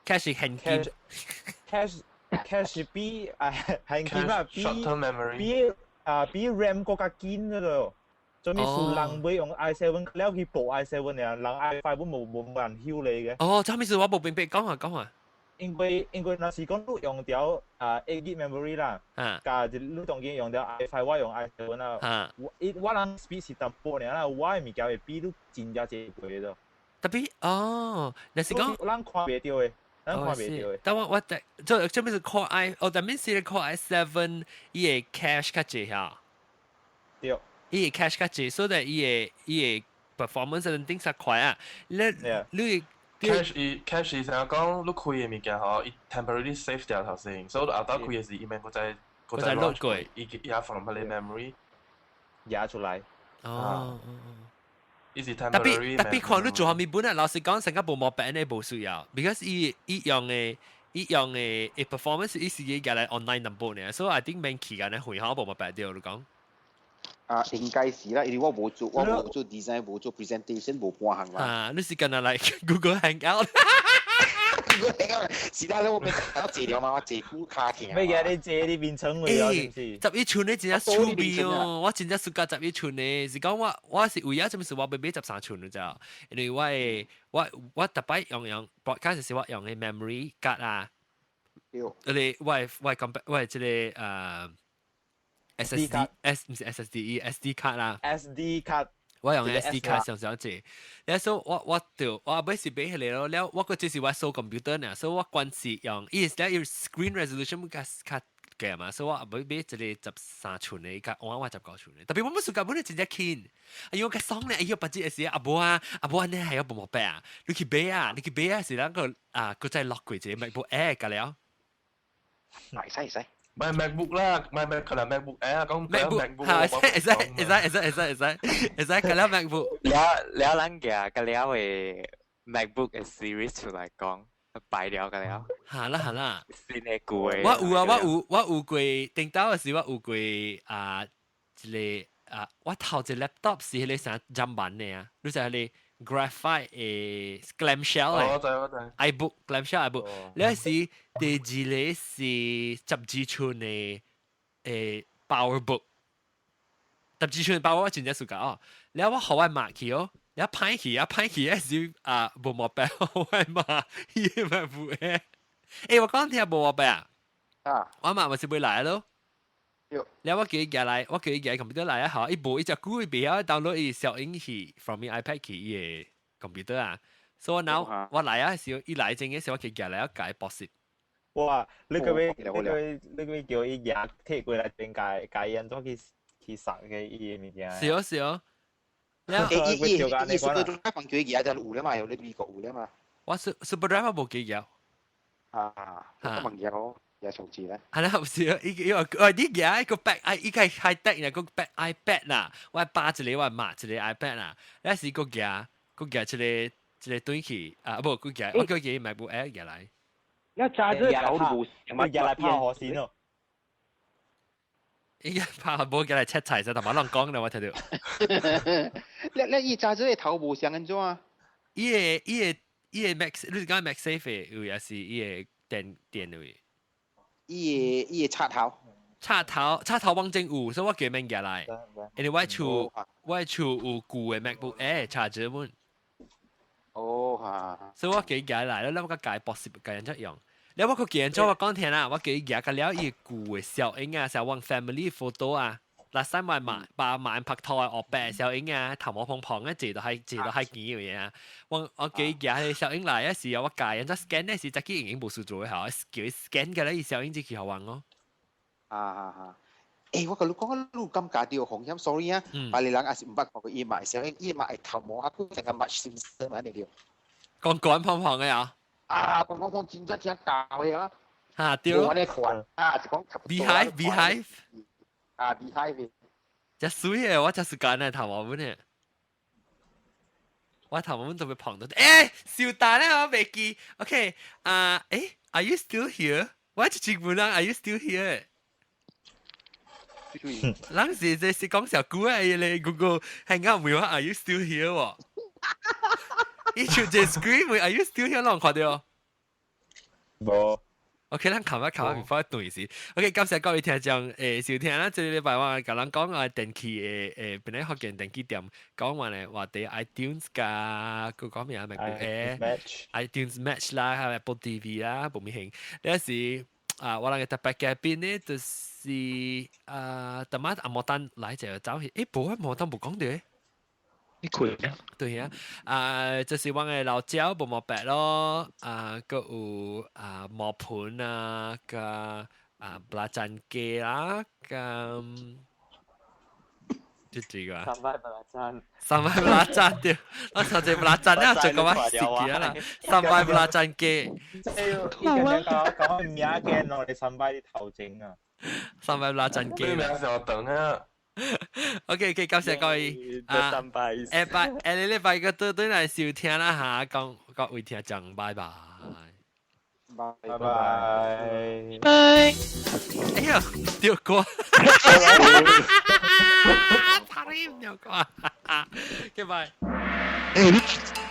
？cache 現金 cache 比啊現金啊比 short term memory 比啊比 RAM 閣較緊嗰度。做咩數人會用 i7 了去報 i7 啊？人 i5 無人曉你嘅。哦，這咩事我無明白，講啊講啊。因為若是講你用著啊 8 GB memory 啦，加一你當然用著 i5，我用 i7 啦。我人 speed 是淡薄爾啦，我的物件會比你真正濟倍咯。特別哦，若是講咱看袂著的，咱看袂著的。但我這咩是 Core i，哦，但係是 Core i7 伊個 cache 較濟嚇。對。伊個 cache 較濟，所以伊個 performance 一定較快啊。你 cache 伊 cache 伊成日講你開的物件吼，伊 temporarily save 掉頭先，所以你後頭開的時，伊免閣再閣再 load 過，伊也 from 彼個 memory 壓出來。哦。伊是特別特別看你做啥物本啊，老實講，成個無毛病咧，無需要，because 伊用的 performance 伊是伊來 online number 呢，所以 I think 免去間咧會好無毛病對，你講。啊，應該是啦，因為我無做 design，無做 presentation，無半項啦。啊，你是干那來 Google Hangout？ Google Hangout，是啦，我變我坐了嘛，我坐久跤疼。咩嘅？你坐你變成位啊？是唔是？11寸的真正趣味哦，我真正暑假十一寸的，是講我是為咗什麼事我欲買13寸的咋？因為我的我逐擺用 broadcast 時我用的 memory card 啊，對，你我的這個SSD S 毋是 SSD SD 卡啦，SD 卡，我用 SD 卡上上濟，了所以我就我後尾是買彼個咯，了我閣這是我收 computer 呢，所以我慣是用，伊是了伊 screen resolution 較較低嘛，所以我後尾買一個13寸的，較換我19寸的，特別我冇暑假本來真正輕，哎喲較爽咧，哎喲別節時阿母啊，阿母按呢係有無毛病啊，你去買啊，你去買啊，是咱個啊，閣再落過一個 MacBook Air 甲了，會使會使。買 MacBook 啦，買 Mac 可能 MacBook Air 講 MacBook 嚇，會使會使會使會使會使會使，甲了 MacBook。了了咱嘅個了的 MacBook 的 series 出來講，敗了個了。嚇啦嚇啦。新的舊的。我有啊，我有過頂到的時，我有過啊一個啊，我頭一個 laptop 是彼個啥砧板的啊，你知彼個 graphite 的 clamshell 的。我知我知。 iBook clamshell iBook，了時第二個是12寸的PowerBook，12寸 PowerBook 我真正 suka 哦，了我予我媽去哦，了歹去啊歹去，時啊無毛病，我媽伊 MacBook 的，欸我講聽無毛病啊，啊，我媽咪是會來咯。對，了我叫伊寄來，我叫伊寄 computer 來啊，吼，伊無伊隻久伊袂曉 download 伊小影去 from 伊 iPad 去伊个 computer 啊，所以我我來啊時，伊來前嘅時，我叫伊寄來，我共伊報時。哇！你個叫伊寄摕過來頂解解安怎去去殺嘅伊个物件？是哦是哦，欸，伊伊伊 Super Drive 放幾個就有啦嘛，有你美國有啦嘛。我 Super Drive 無記得。啊，我問嘢我也從字咧。係啦，唔是啊，伊伊話喂你舉個 back 伊個 high tech 呢個 back iPad 啦，我爸一個我媽一個 iPad 啦，那時個舉個舉一個一個轉去啊，無個舉我叫佢 MacBook Air 舉來。一揸咗頭都冇，咪入來拍河線咯。伊個拍無舉來切菜，就同埋亂講啦，我聽到。你你伊揸咗個頭無像安怎啊？伊個伊個伊個 Max，你是講 MagSafe 有也是伊個電電位？伊個伊個插頭。插頭插頭網真有，所以我叫免寄來。因為我厝我厝有舊的 MacBook Air 插住本。哦哈。所以我叫寄來，了我個改博士改人怎用。了我個見咗我講聽啦，我叫伊寄個了伊舊的小影啊，小往 family photo 啊，嗱三萬萬八萬拍拖的學白小影啊，頭毛蓬蓬啊，坐到係坐到係見嘅嘢啊。我我叫伊寄迄小影來，一時我改人怎 scan 那時，只機已經無事做嘅，叫伊 scan 嘅咧，伊小影就去好玩咯。啊啊啊！欸，我甲你講，你感覺到風險，sorry 啊，別人也是毋捌看過伊嘛，小影伊嘛會頭毛啊，佢成個 Marge Simpson 嘛，你對。講講胖胖嘅啊！啊，講講講真正真教嘅啊！嚇對。我咧看啊，是講 Beehive Beehive 啊，Beehive。真水嘅，我真時間咧頭毛本嘅。我頭毛本特別胖到，欸，小蛋咧我未記。OK，啊，欸，Are you still here？我一直問人，Are you still here？人是這是講小古嘅咧，Google 係啱問我 Are you still here？喎，伊就這 screen 問 Are you still here？攏看到？無。 OK，咱看一看，before 斷時。OK，感謝各位聽眾誒收聽啦。這個禮拜我共人講啊電器的誒，本來福建電器店講完咧話題 iTunes 加佢講咩啊？MacBook Air、iTunes Match 啦，還有 Apple TV 啦，無咪興。那時啊，我人嘅特別嘉賓呢，就是啊，逐擺阿摩丹來就走去，欸，無啊，摩丹無講到。你開啊？對啊，啊，就是我嘅老椒無毛白咯，啊，閣有啊毛盤啊，加啊布拉贊雞啦，加就這個。三擺布拉贊。三擺布拉贊對，我上次布拉贊啊，就講我食記啦，三擺布拉贊雞。即係講講名嘅，我哋三擺啲頭整啊。三擺布拉贊雞。你名上等啊。 OK OK，感謝各位啊，下拜下個禮拜個對對來收聽啦嚇，講各位聽眾，拜拜，拜拜拜。哎呀，掉歌，怕你唔掉歌，拜拜。欸。